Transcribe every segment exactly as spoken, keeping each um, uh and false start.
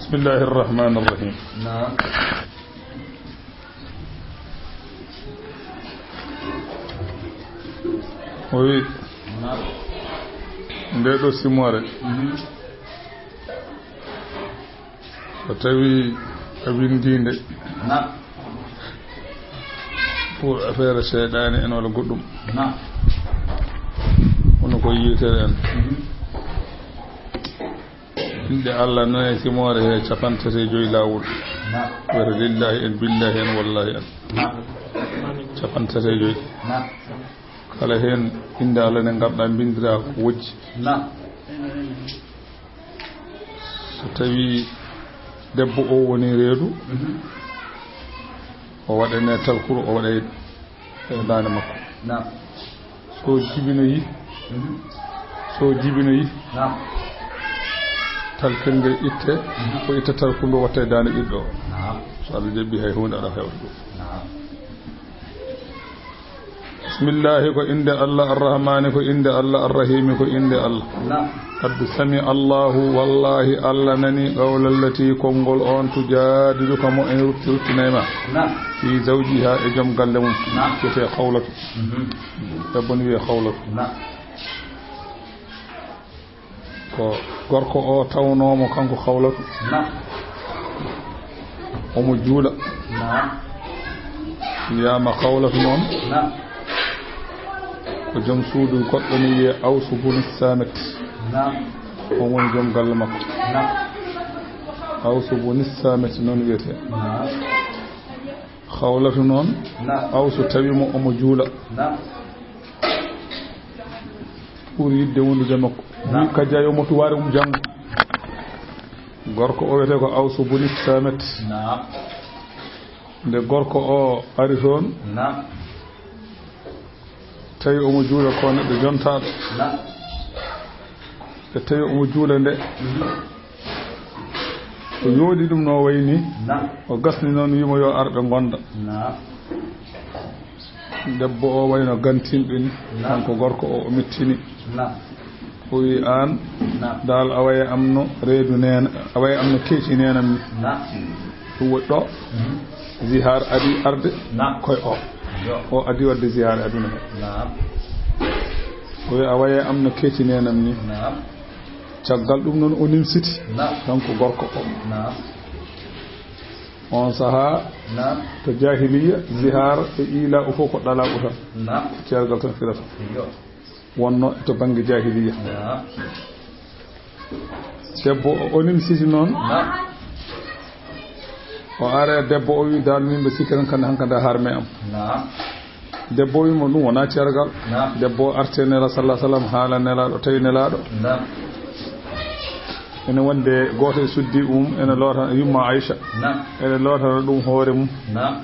بسم الله الرحمن الرحيم. نعم. O wi, نعم. Nde ɗo simoore, mhm, so tawi a winndi nde, نعم. Pour affaire seyɗaani en walla goɗɗum, نعم. Kono ko yiitere en. Mhm. Inɗe Allah noon e simoore he capanɗe tati e joy laawol. Naam. Wiyata lillahi en, billahi en, wallahi en. Naam. Capanɗe tati e joy. Naam. Kala heen innde Allah nde ngarɗaa mbinndiraa ko wojji. Naam. So tawi debbo o woni reedu, mhm, o waɗane talkuru, o waɗa e daande makko. Naam. So jibinoyi, mhm, so jibinoyi, naam, talkirgel itte, mhm, o itta talkuru ndu watta e daande ɓiɗɗo o. Naam. So Allah jaɓi hay huunde aɗa hewta ɗum. Naam. Bismillahi ko innde Allah, Arrahmani ko innde Allah, Arrahimi ko innde Allah. Naam. Qad sami Allahu, wallahi Allah nani qawla allati, konngol on, tujadiluka mo en rutti ruttinay ma. Naam. Fi zawjiha, e joom galle mum. Naam. Wiyetee Khawlatu. Mhm. Debbo ni wiyee Khawlatu. Naam. Ko gorko o tawnoo mo kanko Khawlatu. Naam. Omo juula. Naam. Wiyaama Khawlatu noon. Naam. Ko joom suudu goɗɗo ne wiyee Awsu bun Saamit. Naam. Oon woni joom galle makko. Naam. Awsu bun Saamit noon wiyetee. Naam. Khawlatu noon, naam, Awsu tawi mo omo juula. Naam. Ɓuri yiɗde wondude makko. Naam. Wi kajja yo mo tuwaare mum janngo. Gorko o wiyetee ko Awsu bun Saamit. Naam. Nde gorko o ari toon, naam, tawi omo juula ko neɗɗo jontaaɗo. Naam. Nde tawi omo juula nde, mhm, o yooɗi ɗum no wayi ni. Naam. O gasni noon wiimo yo ar ɓe ngonda. Naam. Debbo o wayno gantinɗo ni. Naam. Kanko gorko o, o mettini. Naam. O wi aan, naam, daal a waye am no reedu neena, a waye am no keeci neenam ni. Naam. Ɗum waɗi ɗo, mhm, zihaar adi arde, naam, koye o. Yo. O adi waɗde zihaar e aduna he. Naam. O wi a waye am no keeci neenam ni. Naam. Caggal ɗum noon o nimsiti, naam, kanko gorko o. Naam. On sahaa, naam, to jahiliya, zihaar e ila o fof ko ɗala o tan. Naam. Ceergal tan firata. Yo. Wonno to bannge jahiliya. Naam. Debbo o onin siti noon. Naam. O are debbo o wi dal min mbe sikki tan kande hankande harme am. Naam. Debbo o wi mo ɗum wona cergal. Naam. Debbo o arte nela sallallahu alaihi wasallam haala nelaɗo tawi nelaɗo. Naam. Ene wonde goto e suddi um ene lota yumma Aisha. Naam. Ene lotana ɗum hoore mum. Naam.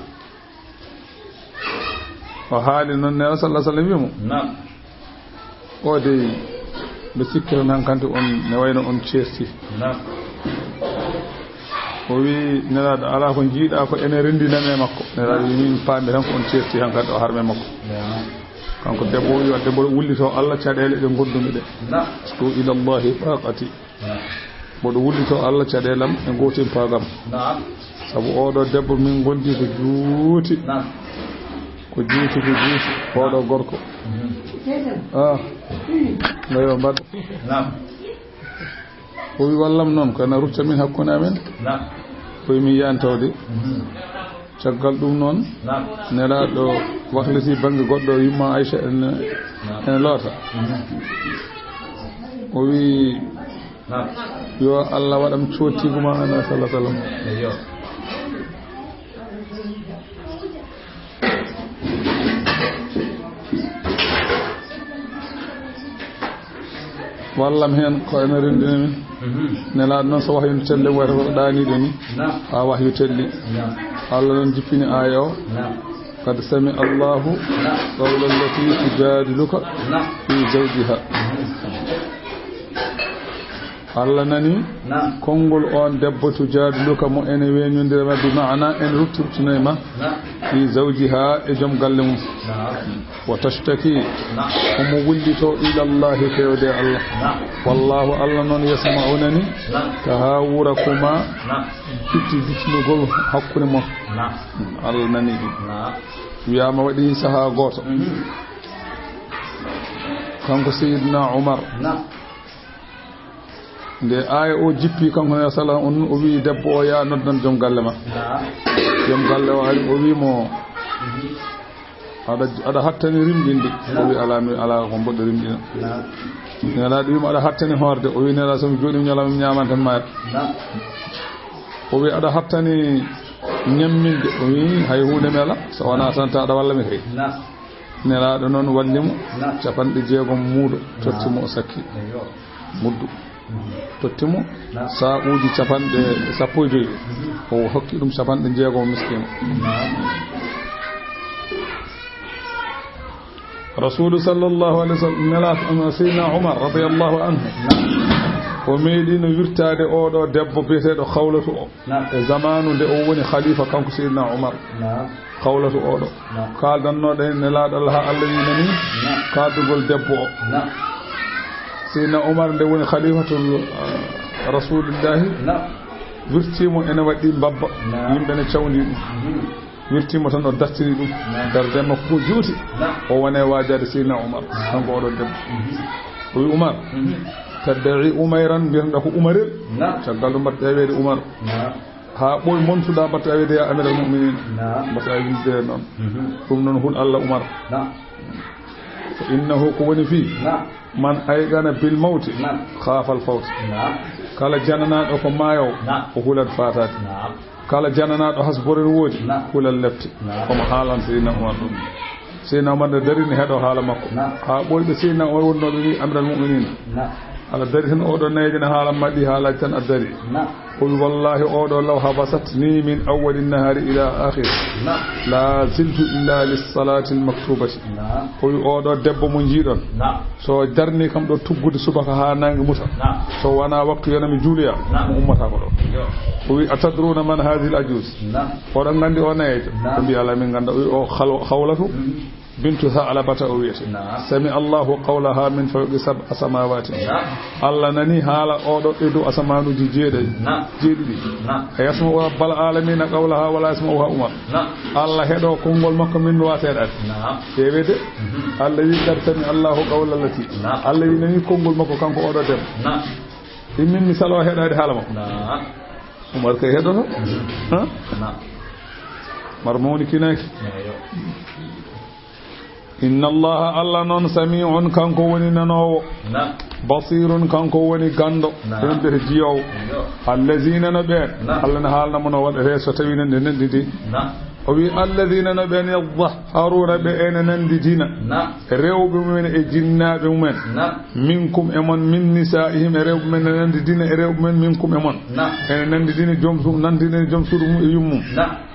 O haali noon Nela sallallahu alaihi wasallam wiimo. Naam. O dey, mbe sikki tan hankante on ne wayno on ceerti. Naam. O wi nelaɗo ala ko jiiɗa ko ene rendinam e makko. Nelaɗo wi min paami tan ko on ceerti hankante o harme makko. Naam. Kanko debbo o wi wadde mboɗo wullito Allah caɗeele ɗe gondumi ɗe. Naam. Ashku ila Allahi faqati. Naam. Mboɗo wullito Allah caɗeelam e gootimpagam. Naam. Sabu oɗo debbo min gondi ko juuti. Naam. Ko juuti, ko juuti. Oɗo gorko. Mhm. Ah. Ngayo mbaɗ. Naam. O wi wallam noon, ko ena rutta min hakkunde amen. Naam. Ko wi min yantawde. Mhm. Caggal ɗum noon, naam, nelaɗo wahliti bannge goɗɗo yumma Aisha ene, naam, ene loota. Mhm. O wi, naam, yo Allah waɗam cootigu ma, ana sallallahu alaihi wasallam. Eyyo. Wallam heen ko ene renndini min. Mhm. Nelaaɗo noon so wahyunde telli wayata ko ɗaaniiɗo ni. Naam. Haa wahyu telli. Naam. Allah noon jippini aaya o. Naam. Qad sami Allahu, naam, qawla allati tujadiluka, naam, fi zawjiha. Mhm. Allah nani konngol oon debbo, tujaadiluka, mo ene weñondira ma, bi maana ene rutti ruttinoye ma, fi zawjiha, e joom galle mum. وتشتكي, omo wullito, إلى الله, fewde Allah. والله, Allah noon, يسمع, nani, تحاوركما, fitti duttunogol hakkunde mon. Allah nani ɗum. Wiyaama waɗi sahaa gooto, kanko Seydina Umar, nde aaya o jippi, kanko ne sala on, o wi debbo o, "Yaa noddan joom galle ma." Joom galle o ari, o wi mo, "Aɗa, aɗa hattani rimɗinde?" O wi, "Alaa, mi alaa ko mboɗo rimɗina." Nelaaɗo wi mo, "Aɗa hattani hoorde?" O wi, "Nelaaɗo, so mi jooɗii ñalawma, mi ñaaman tan maayat." O wi, "Aɗa hattani ñamminde?" O wi, "Hay huunde mi alaa, so wonaa tan ta aɗa walla mi kay." Nelaaɗo noon walli mo capanɗe jeegom muudo, totti mo o sakki muddu. Totti mo saa'uuji capanɗe sappo e joy. O hokki ɗum capanɗe jeegom miskiino. Rasuulu sallallahu alayhi wa sallam, Nelaaɗo, Seydina Umar radiyallahu anhu, o meeɗiino wirtaade oo ɗoo debbo biyeteeɗo Khawlatu o. E zamaanu nde o woni khalifa, kanko Seydina Umar. Khawlatu oo ɗoo. Kaaldannoɗen Nelaaɗo Allah, haa Allah wi nani kaaldugol debbo o. Seydina Umar nde woni khalifatul, eh, Rasulillahi, wirtii mo ene waɗi mbabba. Yimɓe ne cawndi ɗum. Wirtii mo tan, o dartiri ɗum. Darde makko ko juuti. O woni e waajaade Seydina Umar. Kanko oo ɗoo debbo. O wi, "Umar, tadda'i Umayran, mbiyatnooɗaa ko Umarel." Caggal ɗum mbaɗ ƴeeweede Umar. Haa ɓooy montuɗaa mbaɗ ƴeeweede, yaa Amiral Mu'minin. Mbaɗ ƴeeweede noon. Ɗum noon hul Allah Umar. Fa innahu, ko woni fii, man ayqana bil mawti, khaafal fawt. Kala jananaaɗo ko maayo, o hulat faataade. Kala jananaaɗo hasborel woodi, hulal lefte. Omo haalan Seydina Umar ɗum. Seydina Umar nde darini heɗo haala makko. Haa ɓooyɓe Seydina Umar wonnooɓe wi, "Amiral Mu'minin, aɗa dari tan, oo ɗoo nayeejo ne haalan ma ɗi haalaaji tan, a dari." O wi, "Wallahi, oo ɗoo law habasatni min awwali nahari ila akhir, la ziltu illa lis salatil maktubati." O wi, "Oo ɗoo debbo mo njiiɗon, so darni kam ɗo tuggude subaka haa naange muta, so wonaa waktu yana mi juuloya, mo ummataako ɗo." O wi, "Atadruna man hadhihi al ajuz?" Oɗon nganndi o nayeejo? Ɓe mbi, "Alaa, min ngannda." O wi, "O Khal-, Khawlatu bintu Tha'labata," o wiyete. Sami Allahu qawlaha min fawqi sab'a samawati. Allah nani haala oo ɗoo e dow asamaanuuji jeeɗaɗi, jeeɗiɗi. A yasma'u rabbal alamina qawlaha wala yasma'uha Umar. Allah heɗo konngol makko, min mi wateeɗaade. Ƴeewee de. Allah wi, "Qad sami Allahu qawla allati." Allah wi nani konngol makko, kanko oo ɗoo debbo. Immin mi salo heɗaade haala makko. Umar kay heɗoto. Ha? Umar mawni kinaaki. Inna Allaha, Allah noon, sami'un, kanko woni nanoowo. Basirun, kanko woni ganndo. Ɗum ɓe jiyoowo. Allazina, no ɓeen. Allah ne haalna mo no waɗetee so tawii no ɗe nanndidi. O wi, "Alladhina, no ɓeen, yadhahharuna, ɓe ene nanndidina rewɓe mumen e jinnaaɓe mumen, minkum, e mon, min nisaa'ihim, e rewɓe mumen, ne nanndidina e rewɓe mumen, minkum, e mon, ene nanndidina joom su-, nanndidina joom suudu mum e yummum."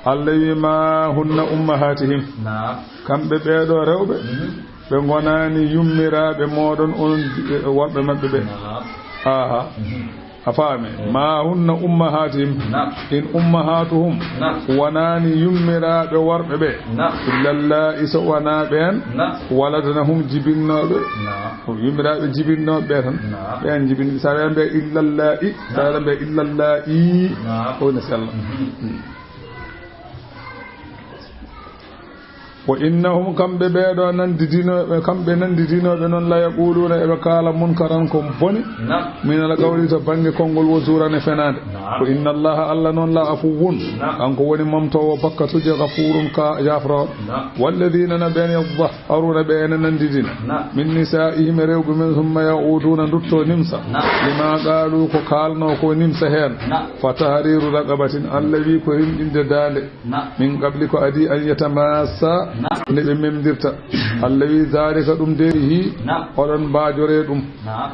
Allah wi, "Ma hunna ummahatihim." Kamɓe ɓee ɗoo rewɓe, ɓe ngonaani yummiraaɓe mooɗon, onon worɓe maɓɓe ɓe. Aha. A faami? Ma hunna ummahatihim. In ummahatuhum wonaani yummiraaɓe worɓe ɓe. Illa llaa'i, so wonaa ɓeen. Waladanahum, jibinnooɓe. Yummiraaɓe jibinnooɓe ɓe tan. Ɓeen jibin, so a wiyan ɓe illa llaa'i, so a wiyan ɓe illa llaa'i, ko woni sella. Wa innahum, kamɓe ɓee ɗoo nanndidinooɓe, kamɓe nanndidinooɓe noon, la yaquluuna, eɓe kaala munkaran ko boni, minal qawli, to bannge konngol, wa zuuran, e fenaande. Wa inna Allaha, Allah noon, la afuwun, kanko woni momtoowo bakkatuuji, gafuurun, ka yaafroowo. Walladina, no ɓeen, yadhahharuna, ɓe ene nanndidina, min nisaa'ihim, e rewɓe men, summa ya'uduuna, nduttoo nimsa, lima qaalu, ko kaalnoo ko nimsa heen, fa tahriiru raqabatin, Allah wi ko rimɗinde daande. Min qabli, ko adii, an yatamassa, Nde ɓe memdirta. Allah wi: "Zaalika, ɗum de, hi, oɗon mbaajoree ɗum.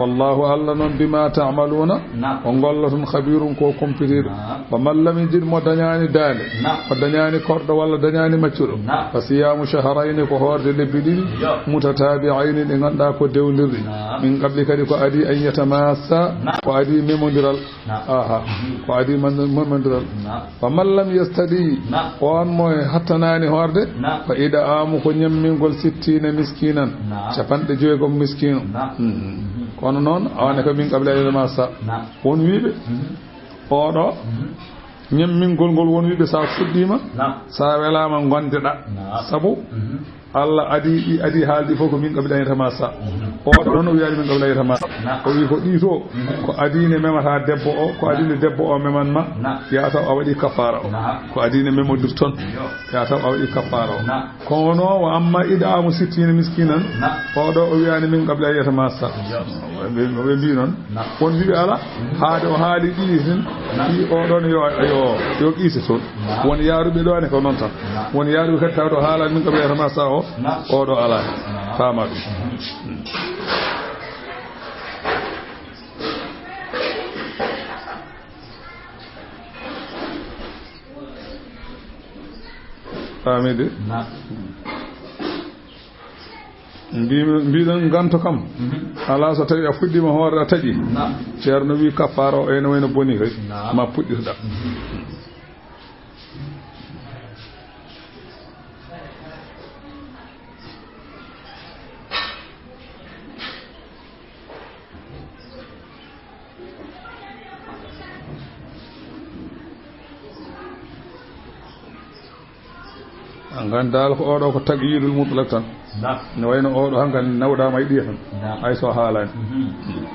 Wallaahu, Allah noon, bimaa ta'maluuna, ko ngolloton, khabiirun, ko kumpitiiɗo." Wa man lam yajid, mo dañaani daande, o dañaani korɗo walla dañaani maccuɗo, fa siyaamu shahrayni, ko hoorde lebbi ɗiɗi, mutataabi'ayni, ɗe ngannduɗaa ko dewndirɗe, min qabli, kadi ko adii, an yatamassa, ko adii memondiral. Aha. Ko adii man-, memondiral. Wa man lam yastati, on mo hattanaani hoorde, fa id'aamu, ko ñammingol sittiina miskiinan, capanɗe joyegom miskiino. Mhm. Kono noon, awane ko min qabli an yatamassa. Won wiiɓe, oɗo ñammingol ngol, won wiiɓe sa fuɗɗiima, sa welaama, gondeɗa. Sabu Allah adii ɗi, adii haaldi fof ko min qabli an yatamassa. Oɗo noon o wiyaani min qabli an yatamassa. O wi ko ɗi to, ko adii ne memata debbo o, ko adii ne debbo o meman ma, ya taw a waɗi kaffaara o. Ko adii ne memodirton, ya taw a waɗi kaffaara o. Kono wa amma id'aamu sittiina miskiinan, oɗo o wiyaani min qabli an yatamassa. Ɓe, ɓe mbii noon. Won wiɓe ala, haade o haali ɗi hen, ɗi oɗon yo, yo, yo qiise toon. Won yaaruɓe ɗo ne ko noon tan. Won yaaruɓe kadi tawa to haalaani min qabli an yatamassa o, oɗo ala. Faama ɗum. Faami de. Mbi-, mbiɗon ganto kam. Alaa, so tawi a fuɗɗiima hoore a taƴi. Ceerno wi kaffaara o ene wayno boni kay. Ma puɗɗirɗa. An kan daal ko oɗo ko taqyidul mutlaq tan. Naam. Ne wayno oɗo hankadi nawɗaama e ɗiya tan. Naam. Hay so haalaani. Mhm.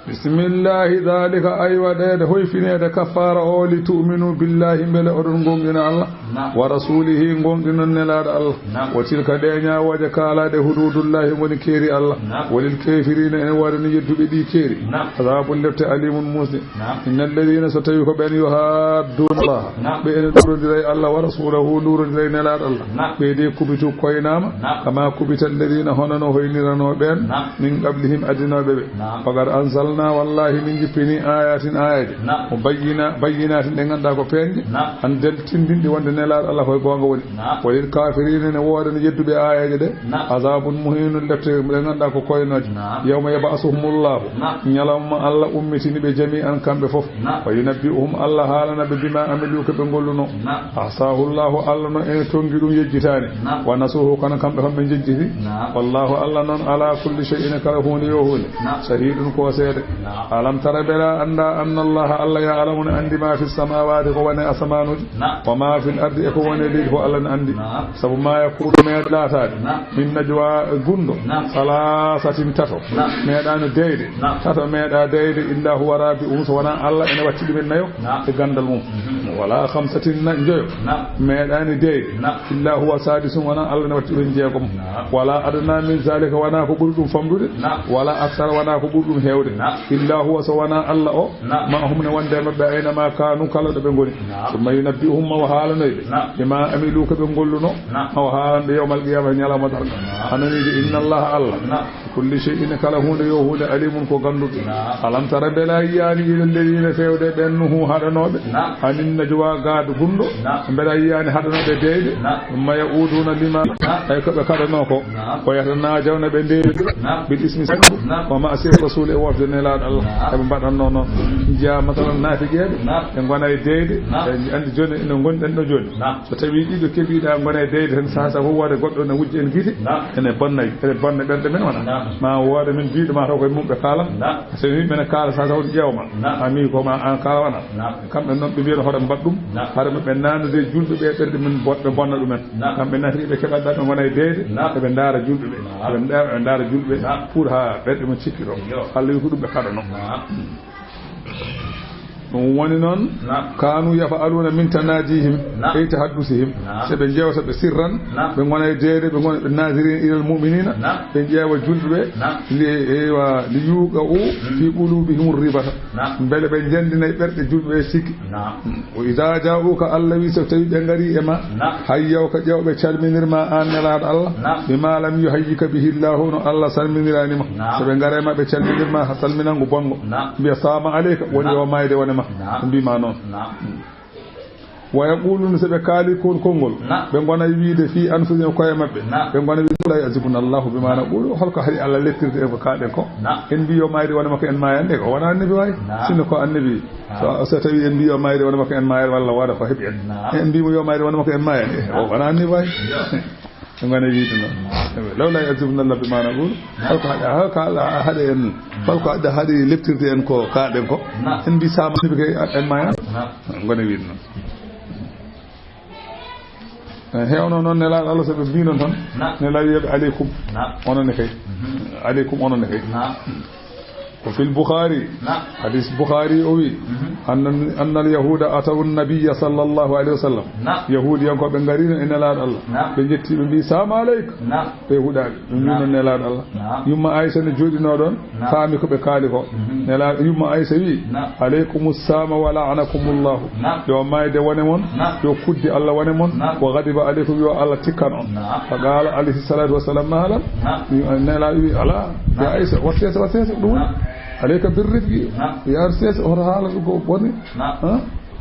Bismillahi, dhalika, aywa, ɗeede hoyfineede kaffaara o, li tu'minu billahi, mbele oɗon ngoonɗina Allah, naam, wa rasulihi, ngoonɗinon Nelaaɗo Allah. Naam. Wa tilka, ɗe ñaawooje kaalaaɗe, hududullahi, ngoni keeri Allah. Naam. Walil kafirina, ene woodani yedduɓe ɗi keeri. Naam. Azabun, lepte, alimun, muusɗe. Naam. Inna alladhina, so tawi ko ɓen, yuhadduna Allah, naam, ɓe ene luurondira e Allah, wa rasulahu, luurondira e Nelaaɗo Allah. Naam. Ɓe de kubitu koynaama, naam, kama kubita alladhina, hono no hoynirano ɓen, naam, min qablihim, adinooɓe ɓe. Naam. Wa qad anzalna, wallahi min jippini, ayatin, ayaji. Naam. Mo bayyina, bayyinatin, ɗe ngannduɗaa ko peeñɗe. Naam. An del tindinɗi wonde Nelaaɗo Allah koye goonga woni. Naam. Walil kafirina, ne woodani yedduɓe ayaji ɗe. Naam. Azabun muhinun, lepte ɗe ngannduɗaa ko koynooje. Naam. Yawma yab'asuhumullahu. Naam. Ñalawma Allah ummitini ɓe jami'an kamɓe fof. Naam. Wa yunabbi'uhum, Allah haalana ɓe bima amilu ko ɓe ngolluno. Naam. Ahsahu Allahu, Allah no ene tongi ɗum yejjitaani. Naam. Wa nasuhu, kono kamɓe kam ɓe jejjiti. Naam. Wallahu, Allah noon ala kulli shay'in, kala huunde yo huunde. Naam. Shahidun, ko seede. Naam. Alam tara, mbela annda, anna Allah, Allah ya alamu ne anndi ma fi samawati, ko woni e asamaanuuji. Naam. Wa ma fil ardi, e ko woni e leydi fof, Allah ne anndi. Naam. Sabu ma yakunu, meeɗa laataade. Naam. Min najwa, gunndo. Naam. Salasatin, tato. Naam. Meeɗaani deeyde. Naam. Tato meeɗa deeyde, illa huwa rabi'uhum, so wonaa Allah ene watti ɗumen nayo. Naam. E ganndal mum. Mhm. Wala khamsatin, na-, njoyo. Naam. Meeɗaani deeyde. Naam. Illa huwa sadisuhum, wonaa Allah ene watti ɗumen jeegom. Naam. Wala adna min zalika, wonaa ko ɓuri ɗum famɗude. Naam. Wala aksara, wonaa ko ɓuri ɗum heewde. Naam. Illa huwa, so wonaa Allah o, naam, ma'ahum, ne wonde e maɓɓe, ayna ma kanu, kala ɗo ɓe ngoni. Naam. Summa yunabbi'uhum, ma o haalanoy ɓe. Naam. Bima amilu, ko ɓe ngolluno. Naam. Ma o haalana ɓe yawmal qiyamah, ñalawma darnga. Naam. A nanii de, inna Allah, Allah. Naam. Kulli shay'in, kala huunde yo huunde, alimun, ko gannduɗo. Naam. Alam tara, mbela yiyaani, ila alladhina, fewde ɓen, nuhu, haɗanooɓe. Naam. Anin najwa, gaat gunndo. Naam. Mbela yiyaani haɗanooɓe deeyde. Naam. Summa ya'uduna lima, naam, ay ko ɓe kaɗanoo ko. Naam. Wa yatanajawna, ɓe ndewi. Naam. Bil ismi, naam, wa ma'siyati rasul, e wofde Nelaaɗo Allah. Naam. Eɓe mbaɗatnoo noon. Njiyaa masalan naafiqeeɓe. Naam. Ɓe ngona e deeyde. Naam. Ɓe anndi jooni ene ngonɗen ɗo jooni. Naam. So tawii ɗiɗo keɓiiɗa ngona e deeyde tan, saha saha fof woode goɗɗo ne wujja en gite. Naam. Ene bonna, ene bonna ɓerɗe men wona. Naam. Ma woode men biiɗo ma taw koye mum ɓe kaalan. Naam. So tawii mene kaala saha saha woto ƴeew ma. Naam. A mi ko ma an kaala wona. Naam. Kamɓe noon ɓe mbiyata hoto mbaɗ ɗum. Naam. Hara ɓe naanude julɓe ɓe ɓerɗe men bo-, ɓe bonna ɗumen. Naam. Kamɓe naati ɓe keɓat ɗa ɓe ngona e deeyde. Naam. Eɓe ndaara julɓe ɓe. Naam. Eɓe ndaara, eɓe ndaara julɓe ɓe. Naam. Pour ha ɓerɗe men cikkiro. Yo. Allah wi ko ɗum ɓe kaɗano. Naam. Ɗum woni noon, naam, kaanu yaf'aluuna min tanaajihim, naam, ay tahaddusihim. Naam. So ɓe njeewta ɓe sirran, naam, ɓe ngona e deede, ɓe ngona ɓe naadirin ilal mu'miniina, naam, ɓe ƴeewa julɓe ɓe, naam, li, eywa, li yuuqa u, mm, fi quluubihim ribata. Naam. Mbele ɓe njanndina e ɓerɗe julɓe ɓe sikki. Naam. Mm. Wa idaa jaa'uuka, Allah wi, so tawi ɓe ngari e ma, naam, hayyawka, ƴeew ɓe calminir ma aan Nelaaɗo Allah, naam, bimaa lam yuhayyika bihi Llaahu, no Allah salminiraani ma. Naam. So ɓe ngara e ma, ɓe calminir ma salminango bonngo. Naam. Mbiya, "Salaamu aleyka," woni, naam, yo maayde wone ma. Naam. Ɓe mbii ma noon. Naam. Mm. Wa yaquuluuna, so ɓe kaali kon konngol, naam, ɓe ngona wiide fii anfusihim, koye maɓɓe. Naam. Ɓe ngona wiide, "Laa yu'aakhizunaa Llaahu bimaa naquulu," holko haɗi Allah leptirde en ko kaaɗen ko? Naam. En mbii yo maayde wona makko, en maayan de, ko wona annabi waay. Naam. Sinno ko annabi, naam, so, so tawi en mbii yo maayde wona makko, en maayan, walla wona ko heɓi en. Naam. En mbii mo yo maayde wona makko, en maayan. Eh, o wona annabi waay. Yo. Ɓe ngona wiide noon. Naam. "Lawlaa yu'aakhizunaa Llaahu bimaa naquulu." Naam. Holko haɗi, holko Allah haɗi en, naam, holko haɗi, haɗi leptirde en ko kaaɗen ko? Naam. En mbii sama annabi kay, en maayan. Naam. Ngona wiide noon. Eh, heewno noon Nelaaɗo Allah, so ɓe mbii noon tan, naam, Nelaaɗo wiyaɓe, "Aleykum." Naam. Onon ne kay. Mhm. Aleykum, onon ne kay. Naam. Ko fil Bukhaari. Naam. Hadis Bukhaari o wi, mhm, anna, anna al yahuuda atawu nabiyya sallallahu alayhi wa sallam. Naam. Yahuudiyankooɓe ngariino e Nelaaɗo Allah. Naam. Ɓe njetti, ɓe mbii, "Salaamu aleyka." Naam. Ɓe huɗaali. Ɗum wii, naam, noon Nelaaɗo Allah. Naam. Yumma Aysa ne jooɗinoo ɗoon, naam, faami ko ɓe kaali ko. Mhm. Nelaaɗo, yumma Aysa wii, naam, "Aleykumu saama wa la'anakumullahu." Naam. Yo maayde wone mon, naam, yo kuddi Allah wone mon, naam, "wa ghadiba aleykum," yo Allah tikkan on. Naam. Fa qaala alayhi salaatu wa salaam, "Mahalan?" Naam. Nelaaɗo wii, "Alaa, ya, naam, Aysa, wa seesa, wa seesa, ɗum woni. Naam. Aleyka bir rifqi." Naam. Ya seesa, hoto haala ɗum ko boni. Naam. Ha? Naam.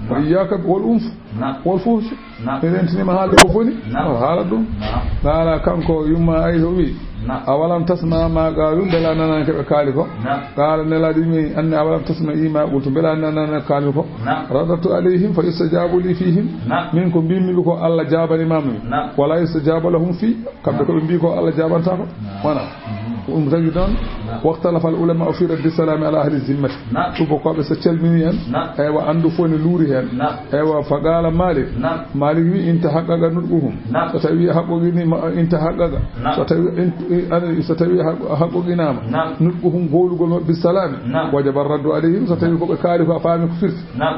"Wa iyyaaka wal unf." Naam. Wal fuhsh. Naam. Mi rentiniima haalde ko boni. Naam. Wala haala ɗum. Naam. Qaala, kanko yumma Aysa o wi, naam, "Awalam tasma ma qaalu, mbela a nanaani ko ɓe kaali ko?" Naam. Qaala, Nelaaɗo yimi, anni, "Awalam tasma i ma qultu, mbela a nanaani ko kaali ko?" Naam. "Radadtu alayhim fa yustajaabu li fihim." Naam. Min ko mbimmi ɓe ko Allah jaabani ma mi. Naam. "Wala yustajaabu lahum fi." Kamɓe ko ɓe mbii ko Allah jaabantaa ko. Naam. Wona. Mhm. Ko ɗum tagi noon, naam, "Waxtalafa al ulamaa'u fi raddi salaami ala ahli zimmati." Naam. Tubakooɓe so calmini en, naam, eywa, anndu fof ne luuri heen. Naam. Eywa, fa qaala Maalik. Naam. Maalik wi, "In tahaqqaqa nutquhum." Naam. So tawi haqqoqiniima, in tahaqqaqa. Naam. So tawi in, in, ani, so tawi haqq-, haqqoqinaama. Naam. Nutquhum, goolugol maɓɓe, bi salaami. Naam. Wajaba raddu alayhim, so tawi ko ɓe kaali ko a faami ko firti. Naam.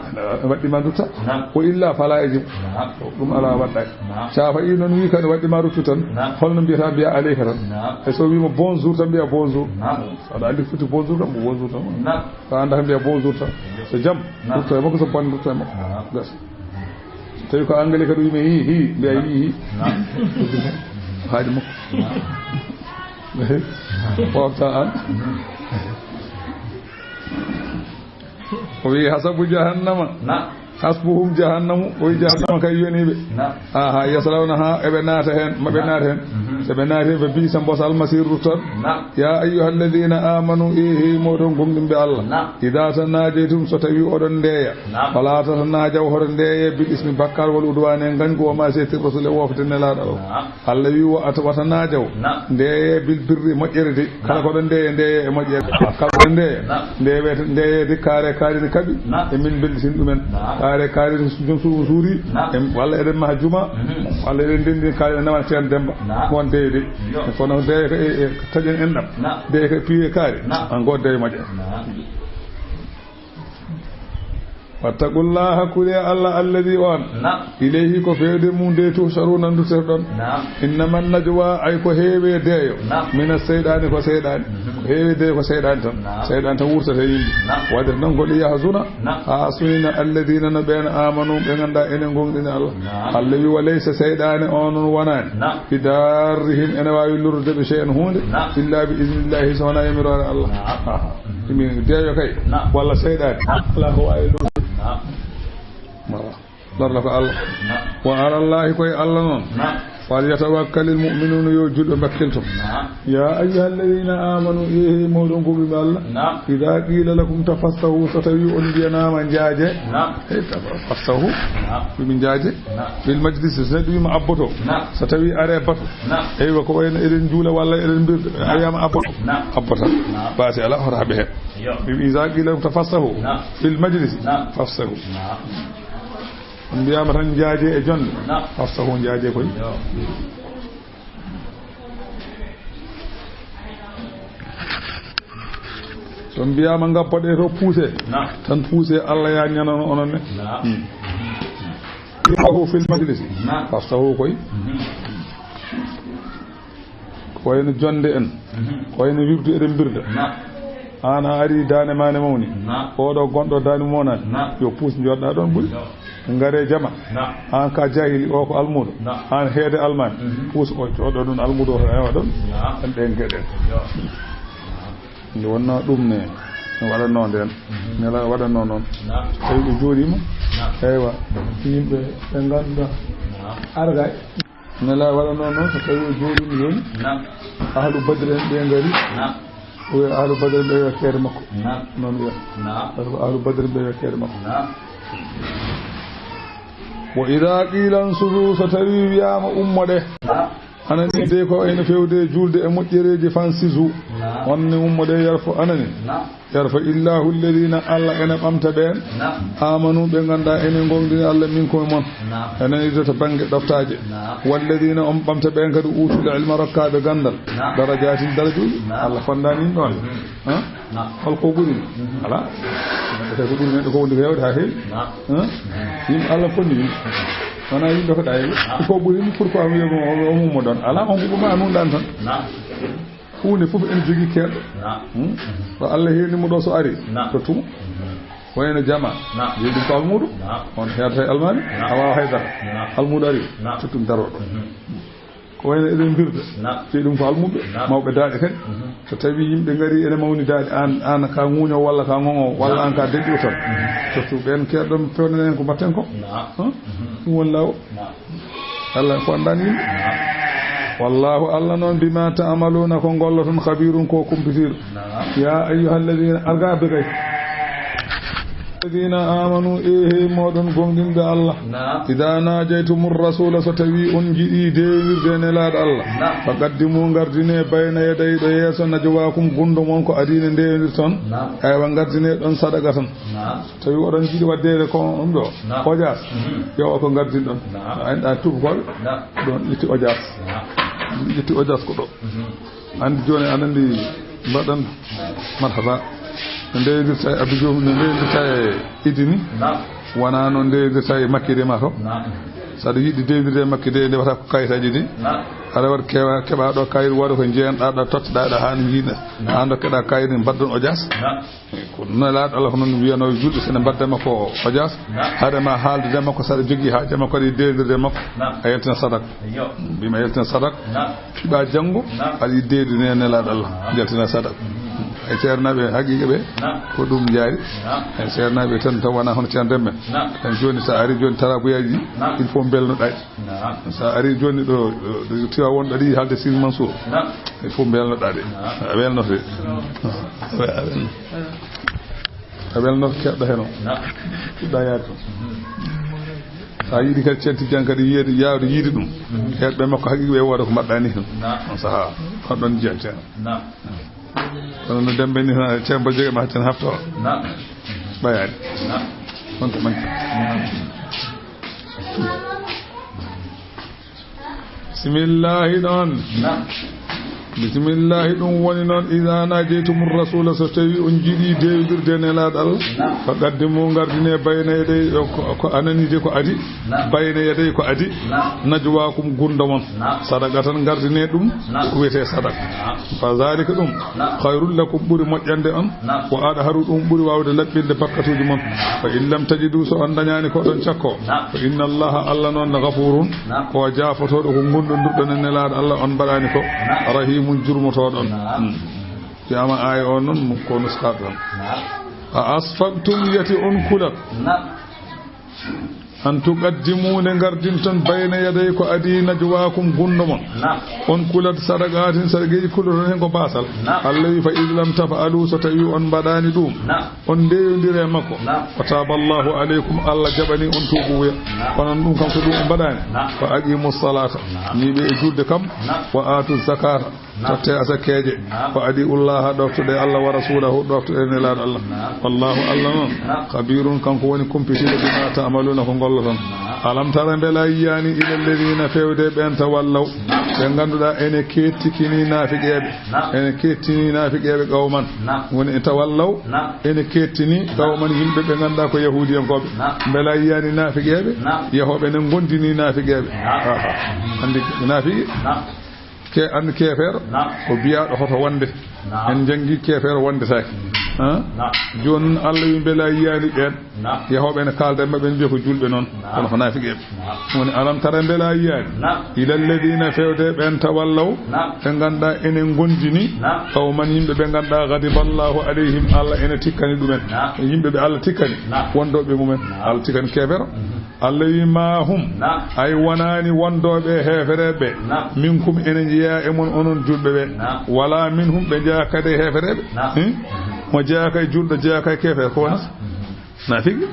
Waɗɗi ma ndutta. Naam. Wa illa fala yajib. Naam. Ɗum alaa, waɗɗaani. Naam. Caafa i noon wii kadi waɗɗi ma ruttu tan. Naam. Holno mbiyata? Mbiya aleyka tan. Naam. E so wiima bonjour tan mbiya bonjour. Naam. Aɗa anndi firti bonjour tan, ko bonjour tan. Naam. So a anndaa mbiya bonjour tan. So jam, naam, rutto e makko, so bonne rutto e makko. Naam. Gasi. So tawi ko anglais kadi wiima hi, hi, mbiya hi, hi. Naam. Haadi makko. Naam. Wafta an. O wi, "Hasabu jahannama." Naam. "Hasbuhum jahannamu." O wi, "Jahannama kay yoni ɓe." Naam. Aha, yaslawnaha, eɓe naata heen, maɓe naata heen. Mhm. So ɓe naati heen, fa bi'sa, mbosal masir ruttoon. Naam. Ya ayyuha alladhina amanu, e hey moɗon gomɗinɓe Allah. Naam. Idha tanajaytum, so tawi oɗon ndeeya. Naam. Fala tatanajau, hoto ndeeye bil ismi, bakkar, wal udwani, e ngañgu, wa ma'siyati rasul, e wofde Nelaaɗo Allah. Naam. Allah wi, "Wa at-, wa tanaajaw." Naam. Ndeeye bil birri, moƴƴere de. Kala, naam, ko ɗon ndeeye, ndeeye e moƴƴere. Kala ko ɗon ndeeye, naam, ndeeye, ndeeye de kaare, kaari ne kaɓi. Naam. E min mbellitin ɗumen. Naam. Kaare, kaari ne su-, jom suudu suuri. Naam. Em, walla eɗen maha juma. Mhm. Walla eɗen ndenndi kaari ne nawa Ceerno Demba. Naam. Ko on ndeeye de. Yo. Kono ndeeye ko e, e taƴen enɗam. Naam. Ndeeye ko e piye kaari. Naam. An go ndeeye moƴƴere. Naam. Wattaqullaha, kulee Allah, alladhi, on. Naam. Ilayhi, ko feewde mum de, tuhsharuna, nduttoɗon. Naam. Innama najwa, ay ko heewe deeyo. Naam. Mina seyɗaani, ko seyɗaani. Mhm. Ko heewe deeyo ko seyɗaani tan. Naam. Seyɗaani tan wurtata e yimɓe. Naam. Waɗde noon ko liyahzuna. Naam. Haa sunina alladhina, no ɓeen, amanu, ɓe ngannduɗaa enen ngoongɗini Allah. Naam. Allah wi, wa laysa, seyɗaani o noon wonaani. Naam. Bidarrihim, ene waawi lorrude ɓe shay'an huunde. Naam. Illa bi idnillahi, so wonaa yamiroore Allah. Naam. Aha. Min deeyo kay, naam, walla seyɗaani. Naam. Alaa ko waawi lorrude. Naam. Walla. Lorra ko Allah. Naam. Wa alallahi, koye Allah noon. Naam. Falyatawakkalil mu'minuna, yo julɓe mbakkilto. Naam. Ya ayyuhalladhina amanu, e hey moɗon gomɗinɓe Allah. Naam. Idha qila lakum tafassahu, so tawi on mbiyanaama njaaje. Naam. Hey, tafassahu. Naam. Ɗum njaaje. Naam. Bil majlis, so neɗɗo wiima abboto. Naam. So tawi are batu. Naam. Eywa, ko wayno eɗen njuula walla eɗen mbirda. Naam. A wiyaama abboto. Naam. Abbata. Naam. Baasi alaa, hoto haɓe heen. Yo. Ɓe mbi, "Iza qila tafassahu, naam, fil majlis, naam, fafsahu." Naam. On mbiyaama tan njaaje e jonde. Naam. Fafsahu, njaaje koy. Yo. So mbiyaama ngappoɗe to puuse. Naam. Tan puuse, Allah ya ñanano onon ne. Naam. Hmm. Faftahu fil majlis. Naam. Faftahu koy. Mhm. Ko wayno jonde en. Mhm. Ko wayno wirdu eɗen mbirda. Naam. Aan a ari daane ma ne mawni. Naam. Oɗo gonɗo daane mawnaani. Naam. Yo puus njoɗɗa ɗon ɓuri. Yo. Ngare jama. Naam. Aan ka jahili, o ko almuudo. Naam. Aan heede almaami. Mhm. Puus o jooɗo ɗon almuudo o heewa ɗon. Naam. En ɗen geɗe. Yo. Nde wonnoo ɗum ne, no waɗannoo ndeen. Mhm. Nela waɗannoo noon. Naam. Tawi ɓe jooɗiima. Naam. Eywa. Yimɓe ɓe ngannduɗaa. Naam. Arga. Nela waɗannoo noon, so tawi o jooɗiima jooni. Naam. Ahlu Badri en ɓe ngari. Naam. O wiya ahlu Badri en ɓe yo keede makko. Naam. Noon wiya. Naam. Parce que ahlu Badri en ɓe yo keede makko. Naam. Wa idaa qiila ansitu, so tawi wiyaama ummoɗe. Naam. Anani de ko ene fewde juulde e moƴƴereeji fansizu. Naam. On ne ummoɗe yarfo anani. Naam. Yarfa illahu alladhina, Allah ene ɓamta ɓeen. Naam. Amanu, ɓe ngannduɗaa ene ngongdini Allah minkum e mon. Naam. Enen ide to bannge ɗoftaaje. Naam. Walladhina, on ɓamta ɓeen kadi utul ilma, rokkaaɓe ganndal. Naam. Darajaatin, darajuuji. Naam. Allah fonndaani ɗum ɗoon. Mhm. Hã? Naam. Hol ko ɓuri? Mhm. Alaa. Neɗɗo tawi ko ɓuri neɗɗo ko wondi ko heewde haa heewi. Naam. Hã? Yimɓe Allah fonni yimɓe. Wonaa yimɓe ko ɗaayɓe. Naam. Ko ɓuri yimɓe, pourquoi wiya mo o, o mummo ɗon? Alaa, on ko ɓuri ma anun ɗan tan. Naam. Huunde fof ene jogii keerɗo. Naam. Hmm? Ɗo Allah heerni mo ɗo so ari, naam, tottu mo. Mhm. Wayno jama. Naam. Jeyi ɗum ko almuudo. Naam. On heerta e almaami. Naam. A waawa hay dara. Naam. Almuudo ari. Naam. Tottu mi daroo ɗo. Mhm. Ko wayno eɗen mbirda. Naam. Jeyi ɗum ko almuuɓe. Naam. Mawɓe daaɗe kadi. Mhm. So tawi yimɓe ngari ene mawni daaɗe, aan, aan ka ŋuuño walla ka ŋoŋo walla, naam, aan ka deƴƴo tan. Mhm. Tottu ɓeen keerɗo, pewnanen ko mbatten ko. Naam. Hã? Mhm. Ɗum woni laawol. Naam. Allah fonndaani yimɓe. Naam. Wallahu, Allah noon, bima ta'maluna, ko ngolloton, khabirun, ko kumpitiiɗo. Naam. Ya ayyuhalladhina, arga be kay. Alladhina amanu, e he mooɗon gomɗinɓe Allah. Naam. Idha najaytumur rasula, so tawi on njiɗi deewirde e nelaaɗo Allah. Naam. Faqaddimu, ngardine, bayna yaday, ɗo yeeso, najwaakum, gunndo mon ko adii nde ndeewirton. Naam. Aywa, ngardine ɗon sadaqa tan. Naam. Tawi oɗon njiɗi waddeede ko ɗum ɗo, naam, ojaas, mhm, yo o ko ngardin ɗon. Naam. A enɗa tuubakooɓe, naam, ɗon ƴetti ojaas. Naam. Ƴetti ojaas ko ɗo. Mhm. Anndi jooni aɗa anndi mbaɗan, naam, marhaba. No ndeedirta e Abdou Diouf, no ndeedirta e Idi ni. Naam. Wonaa no ndeedirta e Makki de ma to. Naam. So aɗa yiɗi deedirde e Makki de, ndewata ko kayitaaji ɗi. Naam. Aɗa waɗa keɓa, keɓa ɗo kayit, wooda ko njeyanɗa ɗo, totteɗa ɗo haa no njiiɗa. Naam. Haa dokkeɗa kayit, mbaɗɗon ojaas. Naam. Ko nelaaɗo Allah ko noon wiyanoo, julɓe sene mbaɗde makko ojaas. Naam. Haade ma haaldude makko, so aɗa jogii haaje makko, aɗa yiɗi deedirde makko, naam, a yaltina sadak. Eyyo. Mbima yaltina sadak. Naam. Fiɓa janngo, naam, aɗa yiɗi deedirde nelaaɗo Allah. Naam. Yaltina sadak. Mhm. Ay ceernaaɓe haqiiqa ɓe, naam, ko ɗum njaari. Naam. Ay ceernaaɓe tan taw wonaa hono ceerno Demmbe. Naam. Tan jooni so a ari jooni tarabuyaaji, naam, il faut mbelnoɗaa ɗi. Naam. So a ari jooni ɗo, ɗo, ɗo Tiwaawoon, ɗo aɗa yiɗi haalde Sidi Mansour. Naam. Il faut mbelnoɗaa ɗe. Naam. A welnoto ɗe. Mm. A welno. A welno keɗɗo heno. Naam. Fuɗɗa yaade toon. So a yiɗi kadi Ceerno Tijjaan kadi yiyeede, yaawde yiide ɗum. Mhm. Heɗɓe makko haqiiqa ɓe wooda ko mbaɗɗaa ni heen. Naam. On sahaa, on ɗon njiya ceerno. Naam. Kono no Demmbe ni tan, ceerno Boy Joge ma tan hafto. Naam. Ɓayaani. Naam. On ko manki. Naam. Bisimillahi ɗon. Naam. Bisimillahi, ɗum woni noon, iza najaytumu rasula, so tawi on njiɗi deewirde nelaaɗo Allah, naam, faqaddimu, ngardine, bayna yaday, ko, ko anani de ko adi, naam, bayna yaday ko adi, naam, najwaakum, gunndo mon, naam, sadaqatan, ngardine ɗum, naam, ko wiyetee sadaka. Naam. Fa zalika, ɗum, naam, khayrul lakum, ɓuri moƴƴande on, naam, wa adharu, ɗum ɓuri waawde laɓɓinde bakkatuuji mon. Fa in lam tajidu, so on dañaani ko oɗon cakkoo, naam, fa inna Allaha, Allah noon, ghafurun, naam, ko jaafotooɗo ko ngondondirɗon e nelaaɗo Allah, on mbaɗaani ko, naam, rahimun, jurmotooɗo on. Naam. Hmm. Wiyaama aaya on noon ko nuskaaɗo tan. Naam. A asfaqtum, yati on kulat. Naam. An tuqaddimu, nde ngardinton, bayna yaday, ko adii, najwaakum, gunndo mon. Naam. On kulat sadaqaatin, sadaqeeji kuloton heen ko baasal. Naam. Allah wi, fa iz lam taf'alu, so tawi on mbaɗaani ɗum. Naam. On ndeewondiri e makko. Naam. Wa taaba Allahu alaykum, Allah jaɓani on tuubuya. Naam. Kono ɗum kam so ɗum on mbaɗaani. Naam. Fa aqimu salata. Naam. Ñiiɓe e julde kam. Naam. Wa aatu zakata. Naam. Totte asakeeje. Naam. Wa adi'ullaha, ɗoftoɗe Allah, wa rasulahu, ɗoftoɗe nelaaɗo Allah. Naam. Wallahu, Allah noon. Naam. Khabirun, kanko woni kumpitiiɗo bima ta'maluna, ko ngol Alam tara, mbela yiyaani, ila alladina, fewde ɓen, tawallaw, ɓe ngannduɗaa ene kettikini naafiqeeɓe, ene kettini naafiqeeɓe qawman, woni e tawallaw, ene kettini qawman, yimɓe ɓe ngannduɗaa ko yahuudiyankooɓe. Mbela yiyaani naafiqeeɓe yahooɓe ne ngondini naafiqeeɓe? Aha. Anndi naafiqi ke, anndi keefeero ko biyaaɗo hoto wonde. En njanngi keefeero wondetaake. Jooni noon, Allah wi, mbela yiyaani ɓeen yahooɓe ene kaalda e maɓɓe, ene mbiya ko juulɓe noon, kono ko naafiqeeɓe. Woni, alam tara, mbela yiyaani, ila alladina, fewde ɓeen, tawallaw, ɓe ngannduɗaa ene ngondini, qawman, yimɓe ɓe ngannduɗaa, ghadiba Allahu alayhim, Allah ene tikkani ɗumen. Yimɓe ɓe Allah tikkani, wondooɓe mumen, Allah tikkani keefeero. Allah wi, ma hum, ay wonaani wondooɓe heefereeɓe, minkum, ene njeyaa e mon onon juulɓe ɓe, wala minhum, ɓe njeyaa kadi e heefereeɓe. Hmm? Mo jeyaaka e juulɗo, jeyaaka e keefeero, ko wona? Naafiqi.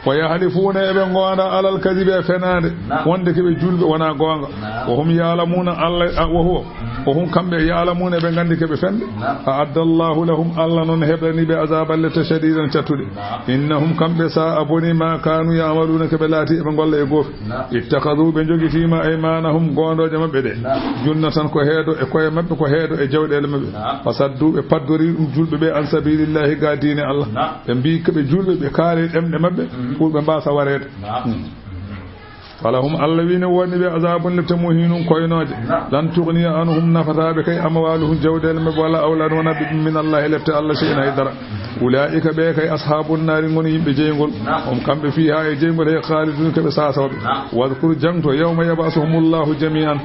Wa yahlifuuna, eɓe ngoonda, alal kadibi, e fenaande, wonde ko ɓe juulɓe, wonaa goonga. Wa hum ya'lamuuna, Allah, a, wa huwa, wa hum, kamɓe, ya'lamuuna, eɓe nganndi ko ɓe fende. A adda Allahu lahum, Allah noon heblani ɓe, azaban, lette, shadidan, cattuɗe. Innahum, kamɓe, sa'a, boni, ma kanu ya'maluuna, ko ɓe laati eɓe ngolla e goofi. Ittakhadhu, ɓe njogitiima, aymanahum, goondooje maɓɓe ɗe, junnatan, ko heedo e koye maɓɓe, ko heedo e jawɗeele maɓɓe. Fasaddu, ɓe paddori ɗum juulɓe ɓe, an sabilillahi, ga diine Allah. Ɓe mbii ko ɓe juulɓe, ɓe kaali ɗemɗe maɓɓe pour ɓe mbaasa wareede. Hmm. Falahum, Allah wi, ne woodani ɓe, azabun, lette, muhinun, koynooje. Lan tughniya anhum, nafataa ɓe kay, amwaluhum, jawɗeele maɓɓe, wala awladuhum, wonaa ɓiɓɓe, min Allahi, lette Allah, shay'an, hay dara. Ulaa'ika, ɓe kay, ashaabun naari, ngoni yimɓe jeyngol. Hum, kamɓe, fiihaa, e jeyngol he, khaalidun, ko ɓe saasooɓe. Wadkur, jaŋto, yawma yab'asuhumullahu jamii'an,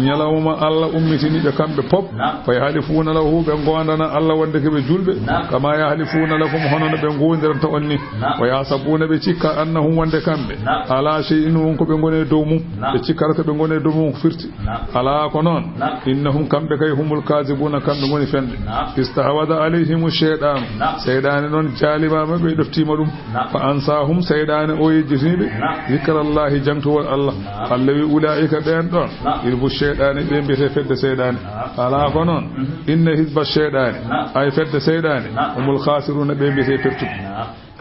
ñalawma Allah ummitini ɓe kamɓe pop. Fa yahlifuuna lahu, ɓe ngoondana Allah wonde ko ɓe juulɓe. Kama yahlifuuna lakum, hono no ɓe ngoondiranta on ni. Wa yahsabuuna, ɓe cikka, annahum, wonde kamɓe, ala shay'in, won ko ɓe ngoni e dow mum. Ɓe cikkata ko ɓe ngoni e dow mum ko firti. Alaa ko noon. Innahum, kamɓe kay, humul kaadibuuna, kamɓe ngoni fenɓe. Istahwada alayhimu shaytaanu. Seyɗaane noon jaalimaama ɓe, ɗoftiima ɗum. Fa ansaahum, seyɗaane o yejjitini ɓe. Zikrallaahi, jaŋtowol Allah. Allah wi, ulaa'ika, ɓeen ɗoon. Hizbu shaytaani, ɓe mbiyetee fedde seyɗaane. Alaa ko noon. Inna hizba shaytaani, ay fedde seyɗaane, humul khaasiruuna, ɓe mbiyetee pertuɓe.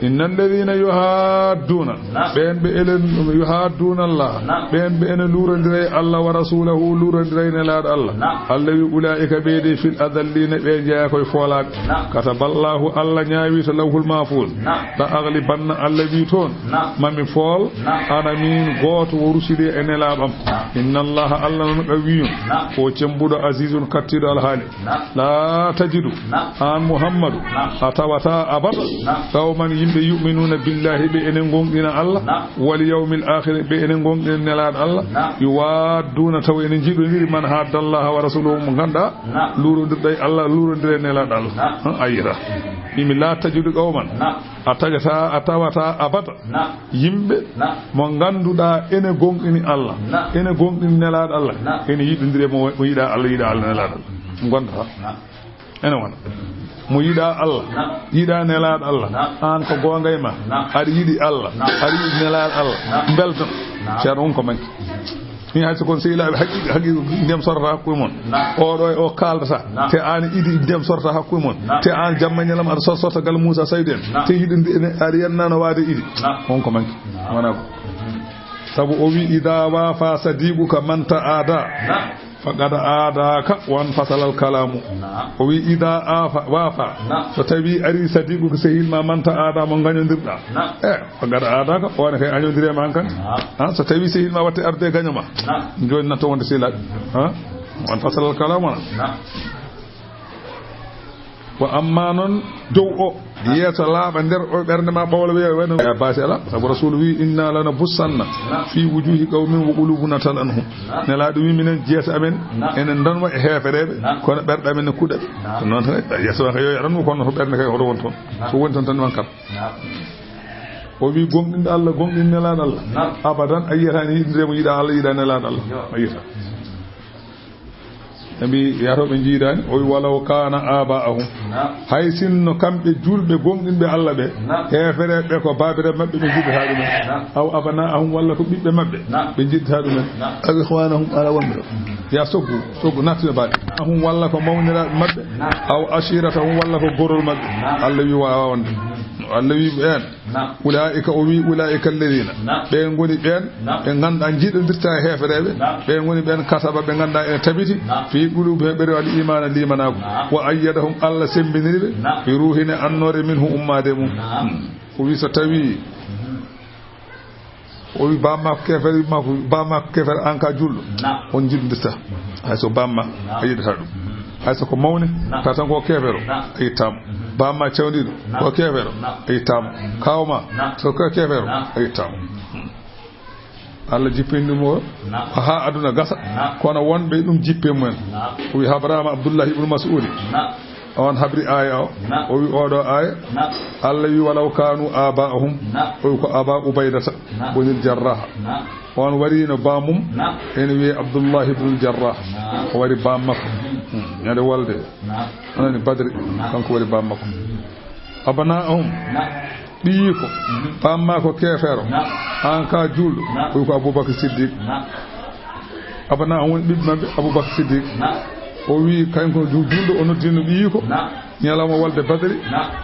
Inna alladhina yuhadduuna, ɓeen ɓe enen, yuhadduuna Allah, ɓeen ɓe ene luurondira e Allah, wa rasulahu, luurondira e Nelaaɗo Allah. Allah wi, ulaa'ika, ɓee de, fil adalliina, ɓe njeyaa koye foolaaɓe. Kataballahu, Allah ñaawi to lawhul mahfuuz. La aghlibanna, Allah wi toon, mami fool, ana miin gooto, wa rusuli, e Nelaaɗo am. Inna Allaha, Allah noon, qawiyyun, ko cemmbuɗo, azizun, kattiiɗo alhaali. La tajidu, aan Muhammadu, a tawataa abada, qawman, yimɓe, yu'minuuna billahi, ɓe ene ngonɗina Allah, wal yawmil aakhiri, ɓe ene ngonɗina Nelaaɗo Allah, yuwaadduuna, taw ene njiɗondiri, man haadda Allaha wa rasulahu, mo ngannduɗaa luurondirɗo e Allah, luurondira e Nelaaɗo Allah. Han, a yiyataa. Imi, la tajidu qawman, a tajataa, a tawataa abada, yimɓe mo ngannduɗaa ene gonɗini Allah, ene gonɗini Nelaaɗo Allah, ene yiɗondiri e mo, mo yiɗaa Allah, yiɗaa Allah, Nelaaɗo Allah. Mo ngannduɗaa ene wona mo yiɗaa Allah, yiɗaa Nelaaɗo Allah. Aan ko goonga e ma, aɗa yiɗi Allah, aɗa yiɗi Nelaaɗo Allah, mbelto. Ceerno, on ko manki. Min hay so kon sehilaaɓe haqiiqa, haqiiqa, ndiyam sorata hakkude mon. Oɗo e o kaaldata, te aan iidi ndiyam sorata hakkude mon. Te aan jamma ñalawma aɗa sor-, sorta gal Muusa Saydu en. Te hiɗo ndi-, ene, aɗa yannano waade iidi. On ko manki. Wonaa ko. Sabu o wi, "Ida wafa sadiquka man ta'ada, faqad adaka, wan fasalal kalamu." O wi, "Ida afa, wafa, so tawi ari sadiquka, sehil ma, man ta'ada, mo ngañondirɗa." Eh, faqad adaka, o ne kay añondiri e ma an kan. Ha, so tawi sehil ma watte arde gaño ma. Jooni nan to wonde sehilaaɓe. Ha? Wan fasalal kalamu na. Ko amma noon dow o, yeeso laaɓa nder o ɓernde ma, ɓawla wiya wano. E baasi ala, sabu Rasuulu wi, "Inna lana bussanna fi wujuhi qawmin wa qulubuna talanhum." Nelaaɗo wi, "Minen jeeso amen ene ndanwa e heefereeɓe, kono ɓerɗe amen ne kuɗa ɓe." Ko noon tan, yeeso ma kay yo yaɗan mo, kono to ɓernde kay hoto won toon. So woni toon tan man kam. O wi, "Gomɗinɗo Allah, gomɗin Nelaaɗo Allah, abadan a yiyata ni yiɗindire mo yiɗa Allah, yiɗa Nelaaɗo Allah. A yiyata." Ɓe mbi, "Yato ɓe njiidaani." O wi, "Walaw kana aba'ahum." Hay sinno kamɓe juulɓe gomɗinɓe Allah ɓe, heefereɓe ko baabiraaɓe maɓɓe ɓe njiɗata ɗumen. Aw abana'ahum, walla ko ɓiɓɓe maɓɓe ɓe njiɗata ɗumen. Aw ikhwanahum, ala wonɓe ɗo. Ya soggu, soggu, nattina baɗe. Ahum, walla ko mawniraaɓe maɓɓe. Aw ashiratahum, walla ko gorol maɓɓe. Allah wi, "Waawa wonde." Allah wi ɓeen, ulaa'ika, o wi, ulaa'ika alladina, ɓe ngoni ɓeen ɓe ngannduɗaa njiɗondirta e heefereɓe, ɓe ngoni ɓeen kataba, ɓe ngannduɗaa ene tabiti, fi qulubi, he ɓerɗe, al imana, limanaaku, wa ayyadahum, Allah semmbiniri ɓe, bi ruuhin, e annoore, minhu, ummaade mum. Hmm. O wi so tawi, o wi bamma ko keefeero, wi makko, bamma ko keefeero, an ka julɗo, on njiɗondirta. Hay so bamma a yiɗata ɗum. Hay so ko mawne, ka tan ko keefeero, a yiɗtaamo. Bamma cawndiiɗo, ko keefeero, a yiɗtaamo. Kaaw ma, so ko keefeero, a yiɗtaamo. Allah jippini ɗum o, haa aduna gasa, kono wonɓe ɗum jippe mumen. O wi habraama Abdullahi ibnu Mas'udi, on habri aaya o, o wi oɗo aaya, Allah wi, "Walaw kanu aba'ahum." O wi ko Aba Ubaydata bonil Jarrah. On warino bamum, ene wiye Abdullahi ibnul Jarrah. O wari bam makko. Hmm, ñande wolde. Anani Badri, kanko wari bam makko. Abna'ahum, ɓiyiiko, bamma ko keefeero, an ka julɗo, o wi ko Abubakar Siddiq. Abna'ahum woni ɓiɓɓe maɓɓe, Abubakar Siddiq. O wi, kanko ju-, julɗo, o noddino ɓiyiiko, ñalawma wolde Badri,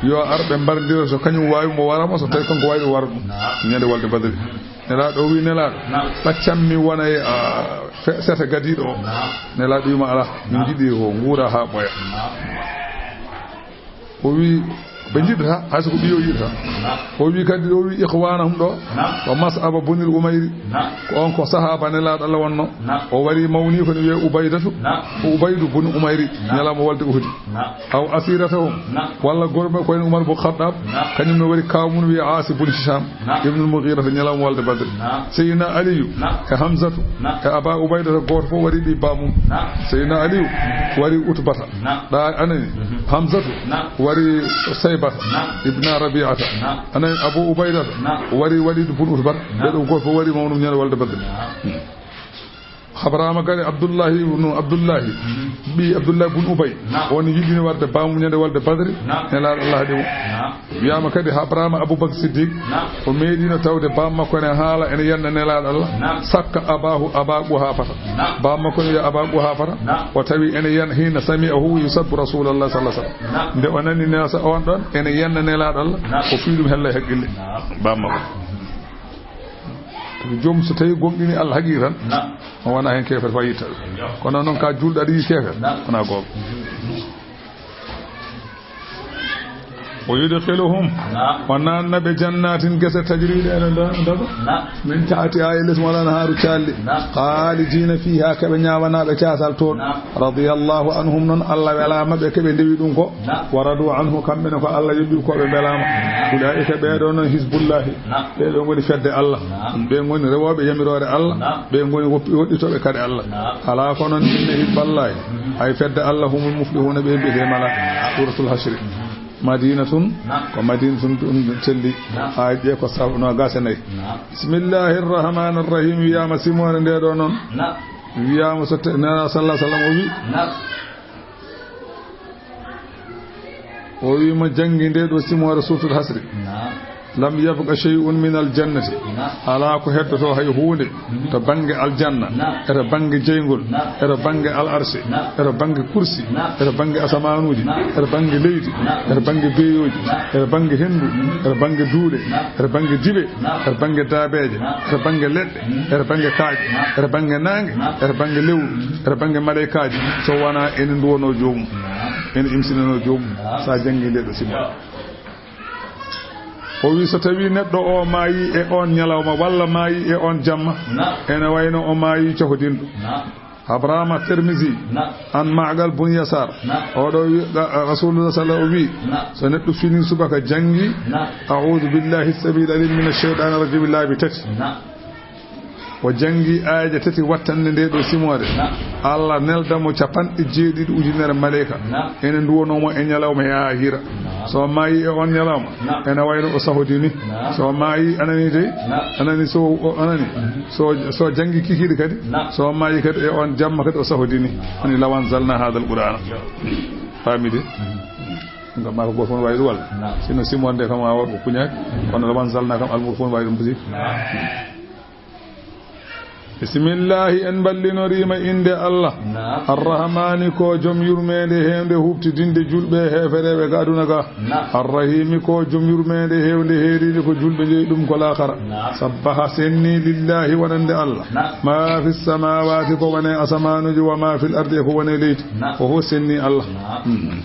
yo ar ɓe mbarndira, so kañum waawi mo warama, so tawi kanko waawi wara ɗum. Ñande wolde Badri. Nelaaɗo o wi, Nelaaɗo, ɓaccam mi wona e, a, fe-, sete gadiiɗo o. Nelaaɗo wima, alaa, min njiɗi ko nguura haa ɓoya. O wi, ɓe njiɗata, hay so ko ɓiyo yiɗata. O wi kadi, o wi ikhwanahum ɗo, ko Mas'aba bunil Umayri. Ko on ko sahaaba Nelaaɗo Allah wonno. O wari mawni ko ne wiye Ubaydatu. Ko Ubaydu bun Umayri, ñalawma wolde Uhudi. Aw asiratahum, walla gorɓe ko en Umar bun Khattab, kañum ne wari kaaw mum wiye Aasi bun Hisham, ibnul Mughira, ñalawma wolde Badri. Seydina Aliyu, e Hamzatu, e Aba Ubaydata, gooto fof wari ɓi bamum. Seydina Aliyu wari Utbata. Ɗa anani, Hamzatu wari Saybata ibna Rabi'ata. Anani Abu Ubaydata wari Walid bun Utbata. Ɓe ɗo gooto fof wari mawɗum ñande wolde Badri. Hmm. Habrama kadi Abdullahi ibnu Abdullahi, ɓi Abdullahi bun Ubay. On yiɗino warde bamum ñande wolde Badri. Nelaaɗo Allah haɗi mo. Wiyama kadi habrama Abubakar Siddiq, o meeɗino tawde bam makko ene haala, ene yenna Nelaaɗo Allah. Sakka abahu Aba Quhafata. Bam makko ne wiya Aba Quhafata. O tawi ene yen-, hina sami'ahu yusabbu Rasulallah sallallahu alaihi wasallam. Nde o nani nasa on ɗon ene yenna Nelaaɗo Allah, o fi ɗum hella e haqqille. Bam makko. Joom so tawi gomɗini Allah haqiqatan, o wona hen keefeero fa yitta ɗum. Kono noon ka julɗo aɗa yiɗi keefeero, wona goonga. O yudkhiluhum, o nanna ɓe jannatin gese tajriɗe ene ndo-, ndoga. Min tahtiha e les mum al anharu calli. Khalidina fiha, keɓe ñaawanaɓe caatal toon. Radiyallahu anhum, noon Allah welama ɓe keɓe ndewi ɗum ko. Wa radu anhu, kamɓe ne ko Allah yoɓi ko ɓe mbelama. Ulaika, ɓeɗo noon, hizbullahi. Ɓeɗo ngoni fedde Allah. Ɓe ngoni rewooɓe yamiroore Allah. Ɓe ngoni woppi-, woɗɗitooɓe kare Allah. Alaa ko noon, inna hizballahi, hay fedde Allah, humul muflihuna, ɓe mbiyete mala. Suratul Hasri. Madinatun, ko Madinatun ɗum telli. Haa ƴe ko sa-, noogaas e nayi. Bismillahir Rahmanir Rahim. Wiyama simoore nde ɗo noon. Wiyama so te-, Nela sallallahu alaihi wasallam o wi. O wi mo janngi nde ɗo simoore Suratul Hasri. Lam yabqa shay'un min al jannati. Alaa ko heddoto hay huunde to bannge aljanna, eto bannge jeyngol, eto bannge al arsi, eto bannge kursi, eto bannge asamaanuuji, eto bannge leydi, eto bannge beeyooji, eto bannge henndu, eto bannge duule, eto bannge diɓe, eto bannge daabeeje, eto bannge leɗɗe, eto bannge kaaƴe, eto bannge naange, eto bannge lewru, eto bannge maleykaaji, so wonaa ene nduwonoo joomum, ene imsinanoo joomum. So a janngii nde ɗo simoore. O wi, so tawi neɗɗo o maayi e on ñalawma walla maayi e on jamma, ene wayno o maayi cohodinɗo. Habrama Tirmizi, an Ma'qal bun Yasar, oɗo wi, ga-, Rasulullah sallallahu alaihi wasallam o wi, so neɗɗo fini subaka janngi, "A'udhu billahi as-sami'il alim minash shaytanir rajim," laabi tati. O janngi aayeeje tati wattande nde ɗo simoore. Allah nelda mo capanɗe jeeɗiɗi ujunere maleyka. Ene nduwonoo mo e ñalawma e aahiira. So maayi e on ñalawma, ene wayno o sahodini. So maayi, anani dey, anani so o, anani. So, so janngi kikiiɗe kadi, so maayi kadi e on jamma kadi o sahodini. Ani law anzalna hadal qur'ana. Faami de? Ngam maa ko gooto fof waawi ɗum walla. Sino simoore nde kam a waɗ ko kuñaaki. Kono law anzalna kam almuru fof waawi ɗum busi. Bismillahi, en mballinorii ma innde Allah. Naam. Arrahmaani, ko joom yurmeende heewnde huuɓtidinde juulɓe e heefereeɓe ga aduna ga. Naam. Arrahiimi, ko joom yurmeende heewnde heeriinde ko juulɓe njeyi ɗum ko laakhara. Naam. Sabbaha, sennii, lillahi, wonande Allah. Naam. Maa fi samaawaati, ko woni e asamaanuuji, wa maa fil ardi, e ko woni e leydi. Naam. Ko fof sennii Allah. Naam. Hmm.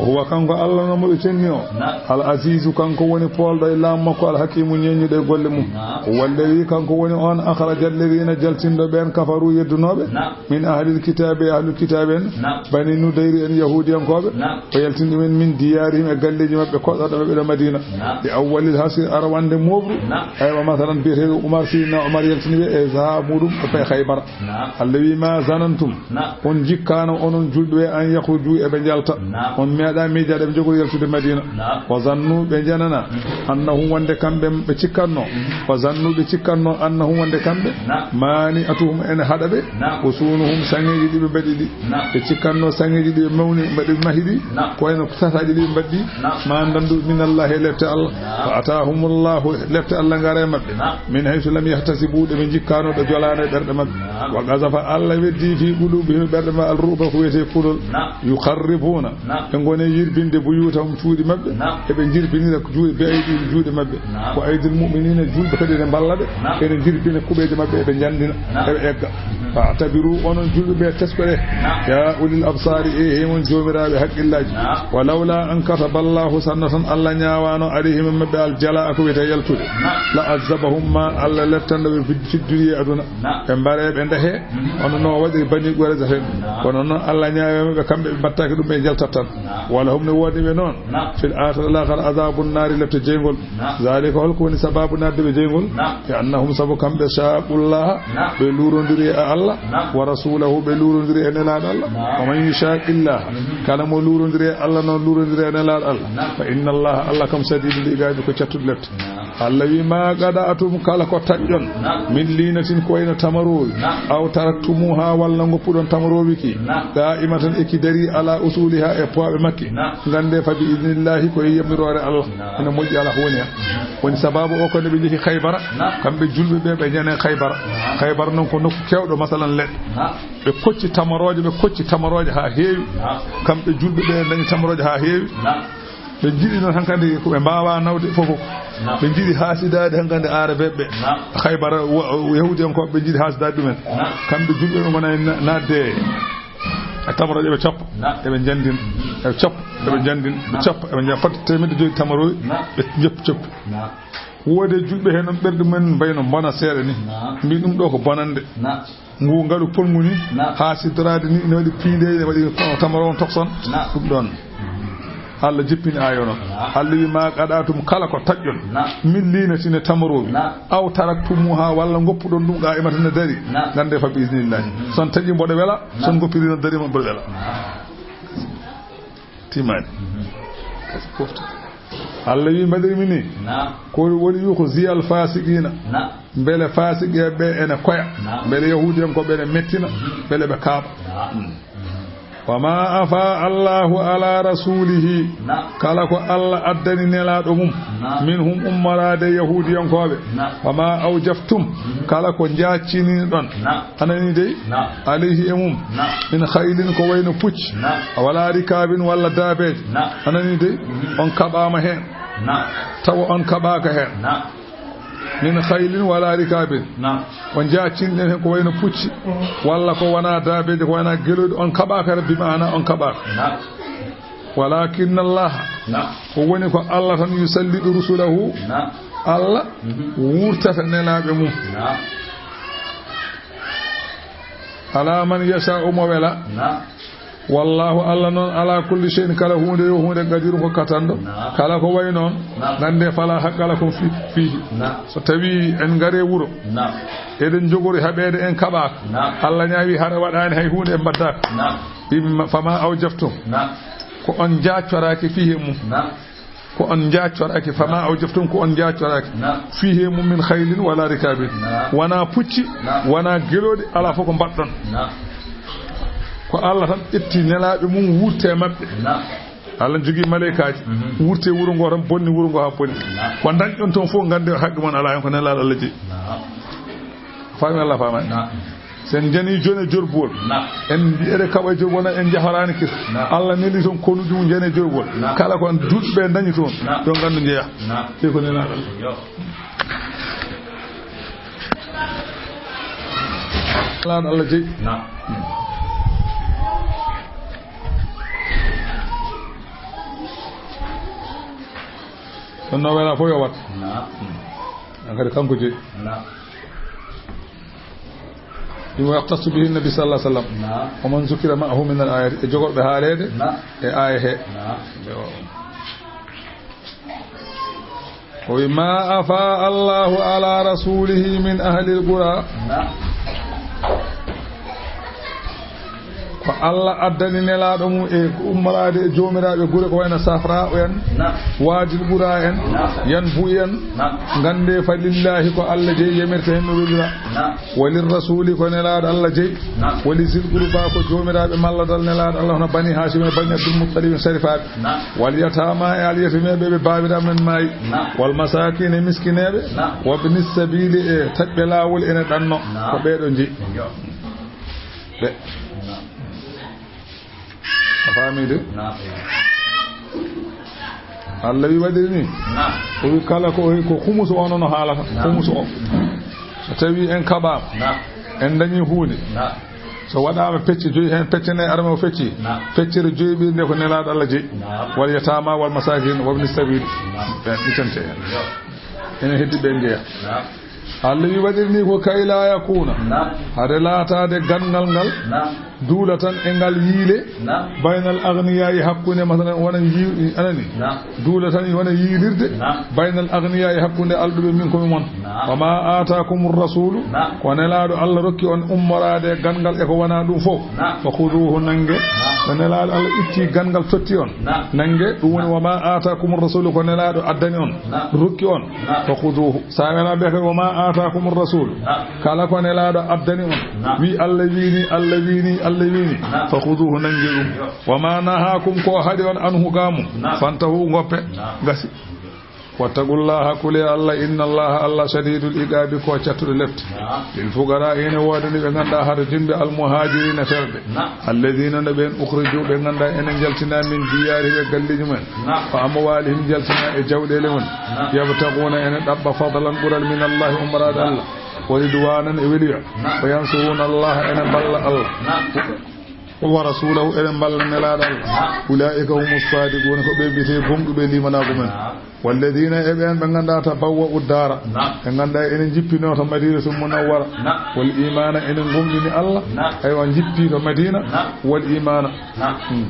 Huwa, kanko Allah no mo ɓe cenni o. Naam. Al Aziizu, kanko woni poolɗo e laamu makko, Al Hakiimu, ñeeñuɗo e golle mum. Naam. Huwa alladhi, kanko woni on, akhraja alladhina, jaltinɗo ɓeen, kafaru, yeddunooɓe, naam, min ahlil kitaabi, e ahlul kitaabi en, naam, Bani Nudayri en, Yahuudiyankooɓe, naam, o yaltini ɗumen min diyaarihim, e galleeji maɓɓe, koɗɗorɗe maɓɓe ɗo Madiina. Naam. Li awwalil hasri, arawande mooɓru. Naam. Aywa, masalan, biyeteeɗo Umar, Sidina Umar yaltini ɓe e sahaa muuɗum e Khaybara. Naam. Allah wi, ma zanantum, naam, on njikkaano onon juulɓe ɓe an yakhruju eɓe njalta. Naam. On meeɗaa miijaade eɓe njogori yaltude Madiina. Naam. Wa zannu, ɓe njanana, mhm, annahum, wonde kamɓe ɓe cikkatno. Mhm. Wa zannu, ɓe cikkatno, annahum, wonde kamɓe, naam, mani'atuhum, ene haɗa ɓe. Naam. Husunuhum, saŋeeji ɗi ɓe mbaɗi ɗi. Naam. Ɓe cikkatno saŋeeji ɗi ɓe mawni, mbaɗi mahi ɗi. Naam. Ko wayno tasaaji ɗi ɓe mbaɗi ɗi. Naam. Ma ndandu minallahi, e lepte Allah. Naam. Fa atahumullahu, lepte Allah ngara e maɓɓe. Naam. Min haythu lam yahtasibu, ɗo ɓe njikkaano, ɗo jolaano e ɓerɗe maɓɓe. Naam. Wa qazafa, Allah weddi, fi qulubihim, ɓerɗe maɓɓe, al-ru'ba, ko wiyetee kulol. Naam. Yukharribuna, naam, ɓe ngoni yirbinde buyutahum, cuuɗi maɓɓe. Naam. Eɓe njirbinira juuɗe, bi aydihim, juuɗe maɓɓe. Naam. Wa aydil mu'minina, juulɓe kadi ene mballa ɓe. Naam. Ene njirbina kuɓeeje maɓɓe, eɓe njandina, naam, eɓe egga. Mhm. Fa'tabiru, onon juulɓe ɓe, teskoɗe. Naam. Ya ulil absari, e, e mon joomiraaɓe hakkillaaji. Naam. Wa lawla an kataballahu, sinno tan Allah ñaawaano, alayhim, e maɓɓe, al jalaa, ko wiyetee yaltude. Naam. La azzabahum, ma Allah leptano ɓe fid-, fid dunya, e aduna. Naam. Ɓe mbaree, ɓe ndahee, mhm, hono no waɗiri Bani Qurayza en. Naam. Kono noon, Allah ñaawi maɓɓe, kamɓe ɓe mbaɗtaake ɗum, ɓe njaltat tan. Naam. Wa lahum, ne woodi ɓe noon. Naam. Fil akhirati, al akhirah, azabun nari, lepte jeyngol. Naam. Zalika, holko woni sababu naatde ɓe jeyngol? Naam. Bi annahum, sabu kamɓe, shaqullaha, naam, ɓe luurondiri e Allah, naam, wa rasulahu, ɓe luurondiri e Nelaaɗo Allah. Naam. Wa man yushaqillaha, mhm, kala mo luurondiri e Allah noon, luurondiri e Nelaaɗo Allah. Naam. Fa innallaha, Allah kam, shadidul iqabi, ko cattuɗo lepte. Naam. Allah wi, ma qada'tum, kala ko taƴƴon, naam, min linatin, ko wayno tamaroowi, naam, aw taraktumuha, walla ngoppuɗon tamaroowi ki, naam, qa'imatan, e ki darii, ala usuliha, e pooɓe makki, naam, ngannde, fa bi idnillahi, ko e yamiroore Allah. Naam. Ene moƴƴi, alaa ko woni hen. Woni sababu o, ko nde ɓe njehi Khaybara, naam, kamɓe juulɓe ɓe, ɓe njani Khaybara. Naam. Khaybara noon ko nokku keewɗo, masalan, leɗɗe. Naam. Ɓe kocci tamarooje, ɓe kocci tamarooje haa heewi. Naam. Kamɓe juulɓe ɓe ndañi tamarooje haa heewi. Naam. Ɓe njiɗi noon hankadi ko ɓe mbaawaa nawde fof fof. Naam. Ɓe njiɗi haasidaade hankadi Aarabeeɓe ɓe. Naam. Khaybara, wo-, Yahuudiyankooɓe ɓe njiɗi haasidaade ɗumen. Naam. Kamɓe juulɓe ɓe ngona e na-, naatde e tamarooje, eɓe coppa. Naam. Eɓe njandina. Mhm. Eɓe coppa, eɓe njandina. Eɓe coppa, eɓe njandina. Fodde teemedde joyi tamarooje. Naam. Ɓe njoppi, coppi. Naam. Woodi e juulɓe heen noon ɓerɗe mum en mbayno mbona seeɗa ni. Naam. Mbi ɗum ɗo ko bonannde. Naam. Ngu ngalu polngu ni, naam, haa siddoraade ni, ina waɗi piinde, ina waɗi tamaro on tokson. Naam. Ɗum ɗoon. Allah jippini aaya o noon. Naam. Allah wi, ma qada'tum, kala ko taƴƴon. Naam. Min linatin, e tamaroowi. Naam. Aw taraktumuha, walla ngoppuɗon ɗum, qa'imatan, ne darii. Naam. Ngannde fa bi idnillahi. Mhm. Son taƴi mboɗo wela, naam, son ngoppiri noon darii mboɗo wela. Naam. Timaani. Mhm. Kasi pofta. Allah wi, mbaɗirmi ni. Naam. Ko woni yukhzi al fasiqina. Naam. Mbele faasiqeeɓe ɓe ene koya. Naam. Mbele Yahuudiyankooɓe ɓe ene mettina. Mhm. Mbele ɓe kaaɓa. Naam. Mm. Wa ma afa Allahu ala rasulihi. Naam. Kala ko Allah addani Nelaaɗo mum. Naam. Minhum, ummoraade Yahuudiyankooɓe. Naam. Wa ma awjaftum. Mhm. Kala ko njaaccininoɗon. Naam. A nanii dey? Naam. Alayhi, e mum. Naam. Min khaylin, ko wayno pucci. Naam. Wala rikabin, walla daabeeje. Naam. A nanii dey? Mhm. On kaɓaama heen. Naam. Tawa on kaɓaaka heen. Naam. Min khaylin wala rikabin. Naam. On njaaccinɗen heen ko wayno pucci. Mhm. Walla ko wona daabeeje, ko wona gelooɗi, on kaɓaaka, bi maana on kaɓaaka. Naam. Walakinna Allah. Naam. Ko woni ko Allah tan yusallidu rusulahu. Naam. Allah, mhm, wurtata nelaaɓe mum. Naam. Ala man yasha'u, mo wela. Naam. Wallahu, Allah noon, ala kulli shay'in, kala huunde yo huunde, qadirun, ko katanɗo. Naam. Kala ko wayi noon, naam, ngannde fala haqqa lakum fi-, fihi. Naam. So tawi en ngare wuro, naam, eɗen njogori haɓeede, en kaɓaaka. Naam. Allah ñaawi hara waɗaani hay huunde, en mbaddaaka. Naam. Imma fama awjaftum. Naam. Ko on njaaccoraaki fihi e mum. Naam. Ko on njaaccoraaki, fama, naam, awjaftum, ko on njaaccoraaki. Naam. Fihi e mum min khaylin wala rikabin. Naam. Wona pucci, naam, wona gelooɗi, alaa fof ko mbaɗɗon. Naam. Ko Allah tan ƴetti nelaaɓe mum, wurte maɓɓe. Naam. Allah jogii maleykaaji, mhm, wurte wuro ngo tan, bonni wuro ngo haa bonni. Naam. Ko ndañɗon toon fof, nganndi haqqe mon alaa heen, ko nelaaɗo Allah jeyi. Naam. Faami Allah faamaani. Naam. So en njanii jooni e jorbuwol, naam, en mbiyi eɗen kaɓa e jorbuwol, en njahraani kis. Naam. Allah neli toon konuuji mum njanii e jorbuwol. Naam. Kala ko an duuɓi ɓe ndañi toon, naam, yo nganndu njeya. Naam. Ɗi ko nelaaɗo Allah. Yo. Nelaaɗo Allah jeyi. Naam. Ɗum no wela fof yo wat. Naam. An kadi kanko jeyi. Naam. Ɗum o yahtassu bihi nabi sallallahu alaihi wasallam. Naam. Wa man zukira ma'ahu min al-ayati. E jogorɓe haaleede, naam, e aaya he. Naam. Yo. O wi, "Ma afa Allahu ala rasulihi min ahli al-qura." Naam. Ko Allah addani nelaaɗo mum e ummoraade e joomiraaɓe gure ko wayno Safra en, naam, Waadil Ɓura en, naam, Yanbu en. Naam. Ngannde fa lillahi ko Allah jeyi, yamirta heen no welira. Naam. Wa lirrasuli ko nelaaɗo Allah jeyi. Naam. Wa li zil qurba ko joomiraaɓe malladal nelaaɗo Allah hono Bani Hashim e Bani Abdul Muttalib en sarifaaɓe. Naam. Wal yatama e al yatimeeɓe ɓe baabiraaɓe men maayi. Naam. Wal masakin e miskineeɓe. Naam. Wabni sabili e taƴɓe laawol ene ɗanno. Naam. Ko ɓee ɗo jeyi. Yo. Ɓe. Naam. A faami de? Naam. Allah wi waɗiri ni. Naam. O wi kala ko, ko khumusu on no haalata. Naam. Khumusu o. So tawi en kaɓaama. Naam. En dañi huunde. Naam. So waɗaama pecce joyi heen, pecce nayi arme o fecci. Naam. Feccere joyi ɓiy nde ko nelaaɗo Allah jeyi. Naam. Wal yatama wal masakin wabni sabil. Naam. Ɓe ittante heen. Yo. Ene heddi ɓe njeya. Naam. Allah wi waɗiri ni ko kay la yakuna. Naam. Hade laataade ganngal ngal. Naam. Duula tan e ngal yiile. Naam. Baynal agniya e hakkunde masalan wona yi-, anani. Naam. Duula tan wona yiilirde. Naam. Baynal agniya e hakkunde alɗuɓe min ko mi mon. Naam. Wa ma aatakumur rasulu. Naam. Ko nelaaɗo Allah rokki on ummoraade ganngal e ko wona ɗum fof. Naam. Fa khuduhu nannge. Naam. Ko nelaaɗo Allah itti ganngal totti on. Naam. Nannge ɗum woni wa ma aatakumur rasulu ko nelaaɗo addani on. Naam. Rokki on. Naam. Fa khuduhu. Sa wela be ko wa ma aatakumur rasulu. Naam. Kala ko nelaaɗo addani on. Naam. Wi Allah wini, Allah wini, Allah wini. Naam. Fa khuduhu nannge ɗum. Yo. Wa ma nahakum ko haɗi on anhu ga mum. Naam. Fantahu ngoppe. Naam. Gasi. Wattaqullaha, kule Allah, inna Allaha, Allah shadidul iqabi, ko cattuɗo lefte. Naam. Lil fuqara, ene woodani ɓe ngannduɗaa hara jimɓe, al muhajirina ferɓe. Naam. Alladhina, no ɓen, ukhriju, ɓe ngannduɗaa ene jaltina min diyarihim e galleeji mumen. Naam. Wa amwalihim, jaltina e jawɗeele mum. Naam. Yabtaghuna, ene ɗaɓɓa fadlan ɓural min Allahi, ummoraade Allah. Wa ridwanan e weliya. Naam. Wa yansuruna Allah, ene mballa Allah. Naam. Wa rasulahu, eɗen mballa nelaaɗo Allah. Naam. Ulaa'ika humu saadiquuna, ko ɓe mbiyetee gomɗuɓe liimanaagu men. Naam. Walladina, e ɓeen ɓe ngannduɗaa tabawwa'u daara. Naam. Ɓe ngannduɗaa ene njippinoo to Madinatul Munawwara. Naam. Wal imaana, ene gomɗini Allah. Naam. Aywa, njippi to Madina. Naam. Wal imaana. Naam. Hmm.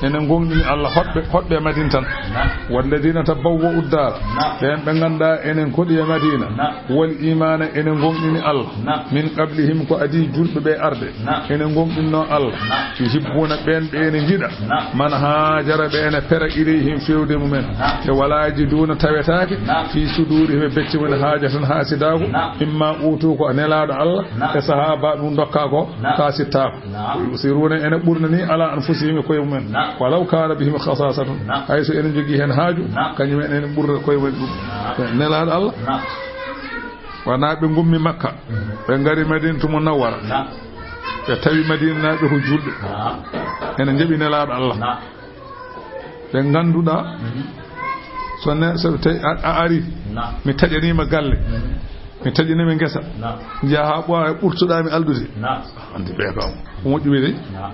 Enen gomɗini Allah hoɗɓe, hoɗɓe e Madina tan. Naam. Walladina tabawwa'u daara. Naam. Ɓeen ɓe ngannduɗaa enen koɗi e Madina. Naam. Wal imaana, enen gomɗini Allah. Naam. Min qablihim, ko adii julɓe ɓe arde. Naam. Enen gomɗinno Allah. Naam. Yuhibbuna, ɓeen ɓe ene njiɗa. Naam. Man haajara, ɓe ene pera ilayhim, fewde mumen. Naam. E wala yajiduna, tawetaake. Naam. Fi sudurihim, e becce mumen, haajatan, haasidaagu. Naam. Mimma utu, ko nelaaɗo Allah. Naam. E sahaaba ɗum dokka ko. Naam. Kaasittaako. Naam. Yusiruna, ene ɓurnani, ala anfusihim, e koye mumen. Naam. Walaw kana bihim khasasatun. Naam. Hay so ene jogii heen haaju, naam, kañum en ene ɓurda koye mumen ɗum. Naam. Nelaaɗo Allah. Naam. Wona ɓe ngummi Makka, mhm, ɓe ngari Madinatu Munawwara. Naam. Ɓe tawi Madinanaaɓe ko julɓe. Naam. Ene njaɓi nelaaɗo Allah. Naam. Ɓe ngannduɗaa, mhm, so ne, so tawi a, a ari, naam, mi taƴaniima galle, mhm, mi taƴaniima ngesa, naam, njaha haa ɓooya ɓurtoɗaa mi alɗude. Naam. Anndi ɓe kam, ko moƴƴumi de. Naam.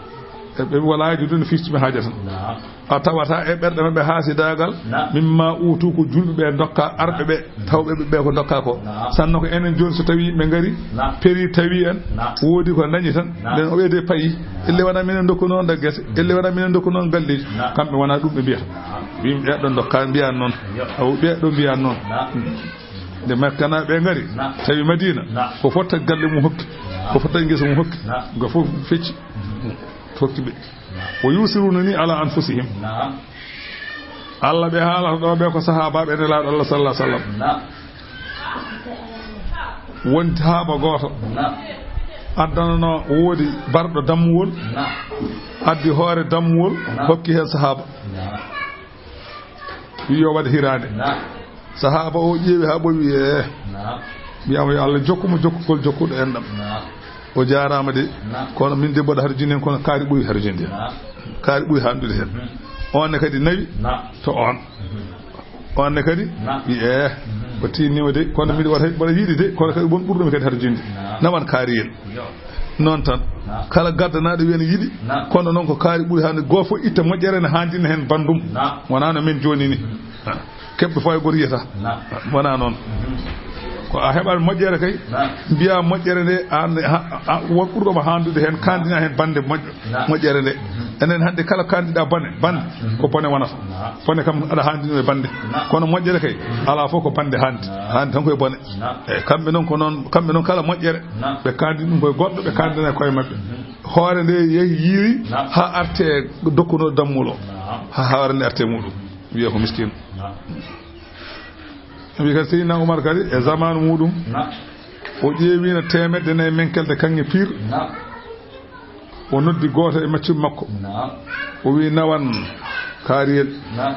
E ɓe wala yajiduna fi sudurihim hajatan. Naam. A tawata e ɓerɗe maɓɓe haasidaagal, naam, mimma utu, ko julɓe ɓe ndokka arɓe ɓe, tawɓe ɓe ko ndokka ko. Naam. Sanno ko enen jooni so tawi yimɓe ngari, naam, peri tawi en, naam, woodi ko dañi tan, naam, nden o ɓeyde payi. Naam. Elle wona minen ndokkuno on gese, elle wona minen ndokkuno on galleeji. Naam. Kamɓe wona ɗum ɓe mbiyata. Naam. Ɓe ɗo ndokka mbiyan noon. Yo. Aw ɓe ɗo mbiyan noon. Naam. Hmm. Nde Makkanaaɓe ngari, naam, tawi Madina, naam, ko fotta galle mum hokki, naam, ko fotta ngesa mum hokki, naam, ko fof fecci, hokki ɓe. Naam. Wa yusiruna ni ala anfusihim. Naam. Allah ɓe haalata ɗo ɓe ko sahaabaaɓe Nelaaɗo Allah sallallahu alaihi wasallam. Naam. Won sahaaba gooto. Naam. Addanano woodi barɗo dammuwol. Naam. Addi hoore dammuwol, naam, hokki heen sahaaba. Naam. Wi yo waɗ hiraande. Naam. Sahaaba o ƴeewi haa ɓooyi, wiyi, "Eh." Naam. Wiyama, "Yo Allah jokku mo jokkugol jokkuɗo enɗam." Naam. O jaaraama de. Naam. Kono min de mboɗo harjini en, kono kaari ɓuri harjinde. Naam. Kaari ɓuri handude hen. Mhm. On ne kadi nawi. Naam. To on. Mhm. On ne kadi. Naam. Wiyi, "Eh." Mhm. O tinnima de, kono miɗo wata mboɗo yiɗi de, kono kadi won ɓurɗo mi kadi harjinde. Naam. Nawan kaari en. Yo. Noon tan. Naam. Kala gaddanaɗo wiya ne yiɗi. Naam. Kono noon ko kaari ɓuri hande goo fof itta moƴƴere ne handina hen bandum. Naam. Wona no min joni ni. Mhm. Ah. Keɓɗo fo e goto yiyata. Naam. Wona noon. Mhm. Ko a heɓat moƴƴere kay. Naam. Mbiya moƴƴere nde, an, ha, a, won ɓurɗo ma handude hen, kandina hen bande moƴƴo, naam, moƴƴere nde. Mhm. Enen hande kala kandida bone, bande, mhm, ko bone wonata. Naam. Bone kam aɗa handino e bande. Naam. Kono moƴƴere kay, mhm, ala fof ko bande hande. Naam. Hande tan koye bone. Naam. E kamɓe noon ko noon, kamɓe noon kala moƴƴere, naam, ɓe kandi ɗum koye goɗɗo, ɓe kandina e koye maɓɓe. Mhm. Hoore nde yehi yiiri, naam, ha arte dokkuno dammulo. Naam. Ha hoore nde arte muɗum. Wiya ko miskin. Naam. Wi kadi Seydina Umar kadi e zamanu muɗum, naam, o ƴeewino teemedde nayi menkelde kaŋŋe pir. Naam. O noddi gooto e maccuɓe makko. Naam. O wi, "Nawan kaariyel." Naam.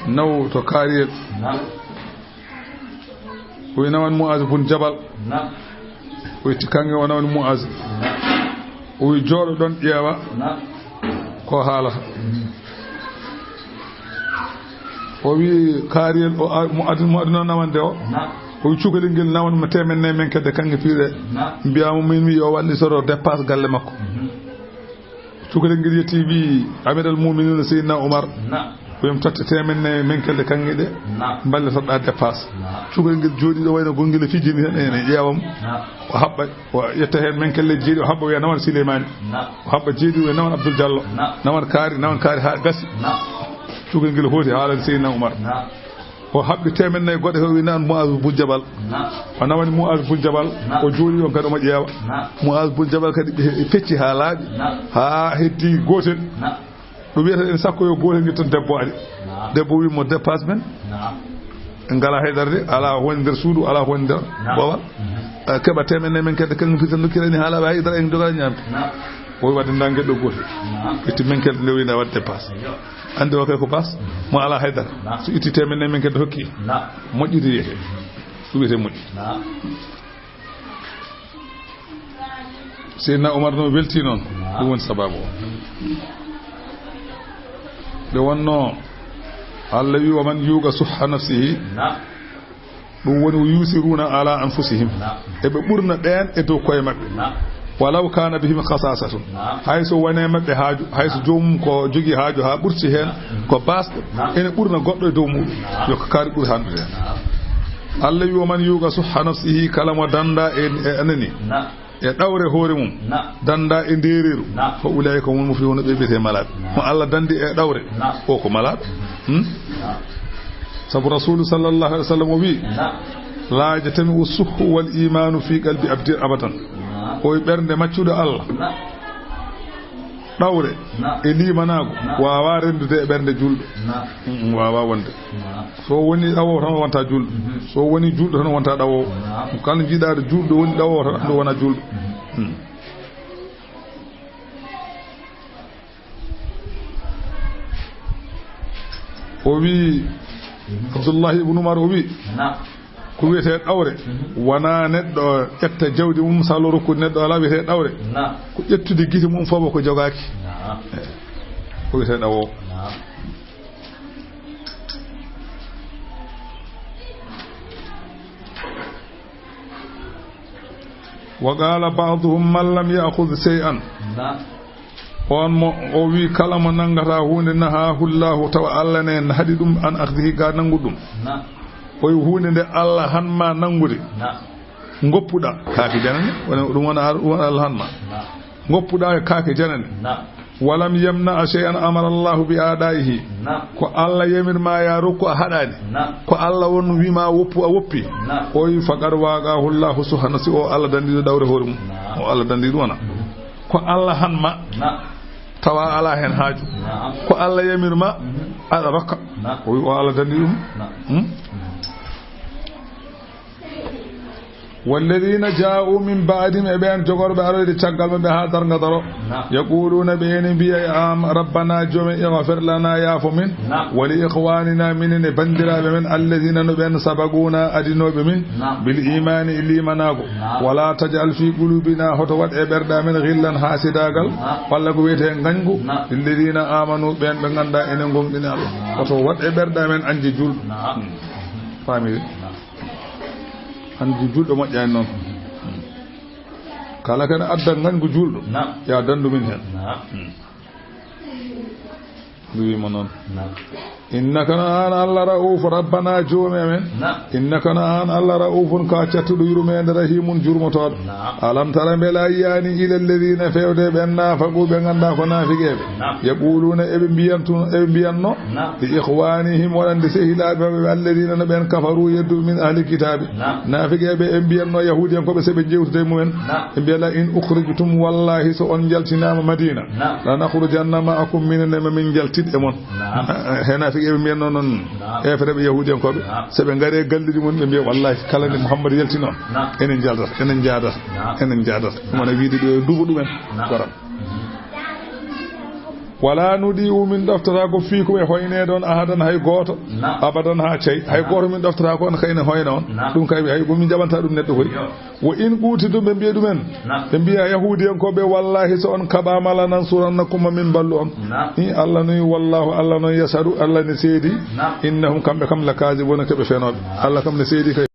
Naw to kaariyel. Naam. O wi, "Nawan Mu'az bun Jabal." Naam. O itti kaŋŋe o nawani Mu'az. Naam. O wi, "Jooɗo ɗon ƴeewa, naam, ko haalata." Mhm. O wi, "Kaariyel o a-, mo adun-, mo aduna nawande o." Naam. O wi, "Cukalel ngel nawan mo teemen nayi menkelde kaŋŋe piire." Naam. Mbiya mo min wi yo wallitoro dépasse galle makko. Mhm. Cukalel ngel yetti, wi, "Amiral Mu'minin Seydina Umar, naam, ko yam totte teemen nayi menkelde kaŋŋe ɗe, naam, mballitoɗa dépasse." Naam. Cukalel ngel jooɗi ɗo wayno gongel e fijini tan, ene ƴeewam. Naam. O haɓɓa, o ƴetta heen menkelle jeeɗi, o haɓɓa wiya, "Nawan Sileymani." Naam. O haɓɓa jeeɗi, o wiya, "Nawan Abdul Jallo." Naam. Nawan kaari, nawan kaari haa gasi. Naam. Cukalel ngel hooti haalani Seydina Umar. Naam. O haɓɓi teemen nayi goɗɗe ko wi, "Nawan Mu'az bun Jabal." Naam. O nawani Mu'az bun Jabal. Naam. O jooɗi ɗon kadi omo ƴeewa. Naam. Mu'az bun Jabal kadi ɓe fecci haa laaɓi. Naam. Haa heddi gootel. Naam. Ɗo wiyata en sakko yo gootel ngel tan debbo ari. Naam. Debbo wi mo, "Dépasse men." Naam. En ngala haydara de, ala woni nder suudu, ala woni nder, naam, boowal. Mhm. Eh, keɓa teemen nayi menkelde kaŋŋe pir tan dokkira en haa laaɓi, haydara en jogani ñaamde. Naam. O wi wadde nda ngel ɗo gootel. Naam. Ƴetti menkelde nde wina wadde dépasse. Yo. Andi o kay ko bas, mo ala haydara. Naam. So itti teemen nayi menkelde hokki. Naam. Moƴƴi de wiyete. Ɗum wiyete moƴƴi. Naam. Seydina Umar no welti noon. Naam. Ɗum woni sababu o. Nde wonno Allah wi, "Wa man yuqa suhha nafsihi." Naam. Ɗum woni, "Wa yusiruna ala anfusihim." Naam. Eɓe ɓurna ɓeen e dow koye maɓɓe. Naam. "Walaw kana bihim khasasatun." Naam. Hay so wone maɓɓe haaju, hay so, naam, joomum ko jogii haaju haa ɓurti heen, naam, ko baasɗo, naam, ene ɓurna goɗɗo e dow muɗum. Naam. Yo ko kaari ɓuri handude heen. Naam. Allah wi, "Wa man yuqa suhha nafsihi," kala mo danda e, e anani. Naam. E ɗawre hoore mum. Naam. Danda e ndeereeru. Naam. Fa ulaa'ika humul muflihuuna, ɓe wiyetee malaaɓe. Naam. Mo Allah dandi e ɗawre. Naam. O ko malaaɗo. Hmm? Naam. Sabu Rasuulu sallallahu alaihi wa sallam o wi, naam, "La yajtami'u suhhu wal iimaanu fi qalbi abdin abadan." Naam. O wi, ɓernde maccuɗo Allah. Naam. Ɗawre, naam, e liimanaagu, naam, waawaa renndude e ɓernde juulɗo. Naam. Mm, waawaa wonde. Naam. So woni ɗawoowo tan, o wonta juulɗo. Mhm. So woni juulɗo tan, o wonta ɗawoowo. Naam. Kala njiiɗaaɗo juulɗo woni ɗawoowo tan, andu wona juulɗo. Mhm. Mm. O wi, mhm, Abdullahi ibn Umar o wi, naam, ko wiyetee ɗawre, mhm, wona neɗɗo ƴetta jawdi mum, salo rokkude neɗɗo alaa, wiyetee ɗawre. Naam. Ko ƴettude gite mum fof ko jogaaki. Naam. Eh, ko wiyetee ɗawoowo. Naam. Wa qala ba'duhum man lam ya'khudh shay'an. Naam. On mo o wi kala mo nangata huunde nahaahu Allahu, tawa Allah ne haɗi ɗum an akhdihi ga nanngude ɗum. Naam. O wi huunde nde Allah han ma nanngude. Naam. Ngoppuɗa kaake janane, wona ɗum wona, wona Allah han ma. Naam. Ngoppuɗa e kaake janane. Naam. Walam yamna shay'an amara Allahu bi ada'ihi. Naam. Ko Allah yamir ma ya rokku a haɗani. Naam. Ko Allah won wi ma woppu a woppi. Naam. O wi faqad waqahu Allahu suhha nafsi, o Allah dandiɗo ɗawre hoore mum. Naam. O Allah dandiɗo wona. Mhm. Ko Allah han ma. Naam. Tawa ala hen haaju. Naam. Ko Allah yamir ma, mhm, aɗa rokka. Naam. O wi o Allah dandiɗo ɗum. Naam. Hmm? Mhm. والذين جاءوا من بعدهم, e ɓeen jogorɓe aroyde caggal maɓɓe haa darnga daro. Naam. يقولون, ɓe ene mbiya, يا ربنا, Joomi, اغفر لنا, yaafo min. Naam. ولإخواننا, minen e banndiraaɓe men, الذين, no ɓeen, سبقونا, adinooɓe min, Naam. بالإيمان, e liimanaagu. Naam. ولا تجعل في قلوبنا, hoto waɗ e ɓerɗe amen, غلا, haasidaagal, Naam. walla ko wiyetee ngañgu, Naam. للذين آمنوا, ɓeen ɓe nganndu-ɗaa ene ngooŋɗini Allah. Naam. Hoto waɗ e ɓerɗe amen añde juulɗo. Naam. Faamii? Naam. Añde juulɗo moƴƴaani noon. Kala kene adda ngañgu juulɗo, Naam. yo a danndu min heen. Naam. Ɗum wiima noon. Naam. إنك, no aan Allah, رؤوف, ربنا, Joomi amen. Naam. إنك, no aan Allah, رؤوف, ko a cattuɗo yurmeende, رحيم, jurmotooɗo. Naam. ألم تر, mbela a yiyaani, إلى الذين, feewde ɓeen, نافقوا, ɓe nganndu-ɗaa ko naafiqeeɓe. Naam. يقولون, eɓe mbiyan tun, eɓe mbiyanno, Naam. لإخوانهم, wonande sehilaaɓe maɓɓe, الذين, no ɓeen, كفروا, yedduɓe, من أهل الكتاب. Naam. Naafiqeeɓe ɓe mbiyatnoo Yahuudiyankooɓe, so ɓe njeewtida e mumen, Naam. ɓe mbiya, لئن أخرجتم, wallaahi, so on njaltinaama Madiina, Naam. لنخرجن معكم, minen ne, ma min njaltit e mon. Naam. He naafiqeeɓe mbiyatnoo noon, Naam. heefereeɓe Yahuudiyankooɓe, Naam. so ɓe ngari e galleeji mum, ɓe mbiya, wallaahi, kala nde Muhammad yalti noon, Naam. enen njaldata, enen njaadata, Naam. enen njaadata. Naam. Wona wiide ɗo e duuɓa ɗumen. Naam. Waram. ولا نضيع, min ɗoftataako, فيكم, e hoyneede on, أحدا, hay gooto, Naam. أبدا, haa cey. Hay gooto min ɗoftataako on, kayne hoyna on. Naam. Ɗum kay, hay ko min njaɓanta ɗum neɗɗo koy. Yo. وإن قوتلتم, ɓe mbiya ɗumen, Naam. ɓe mbiya Yahuudiyankooɓe, wallaahi, so on kaɓaama, لننصرنكم, ma min mballu on. Naam. I Allah noon, والله, Allah noon, يشهد, Allah ne seedi, Naam. إنهم, kamɓe kam, لكاذبون, ko ɓe fenooɓe. Naam. Allah kam ne seedi kay.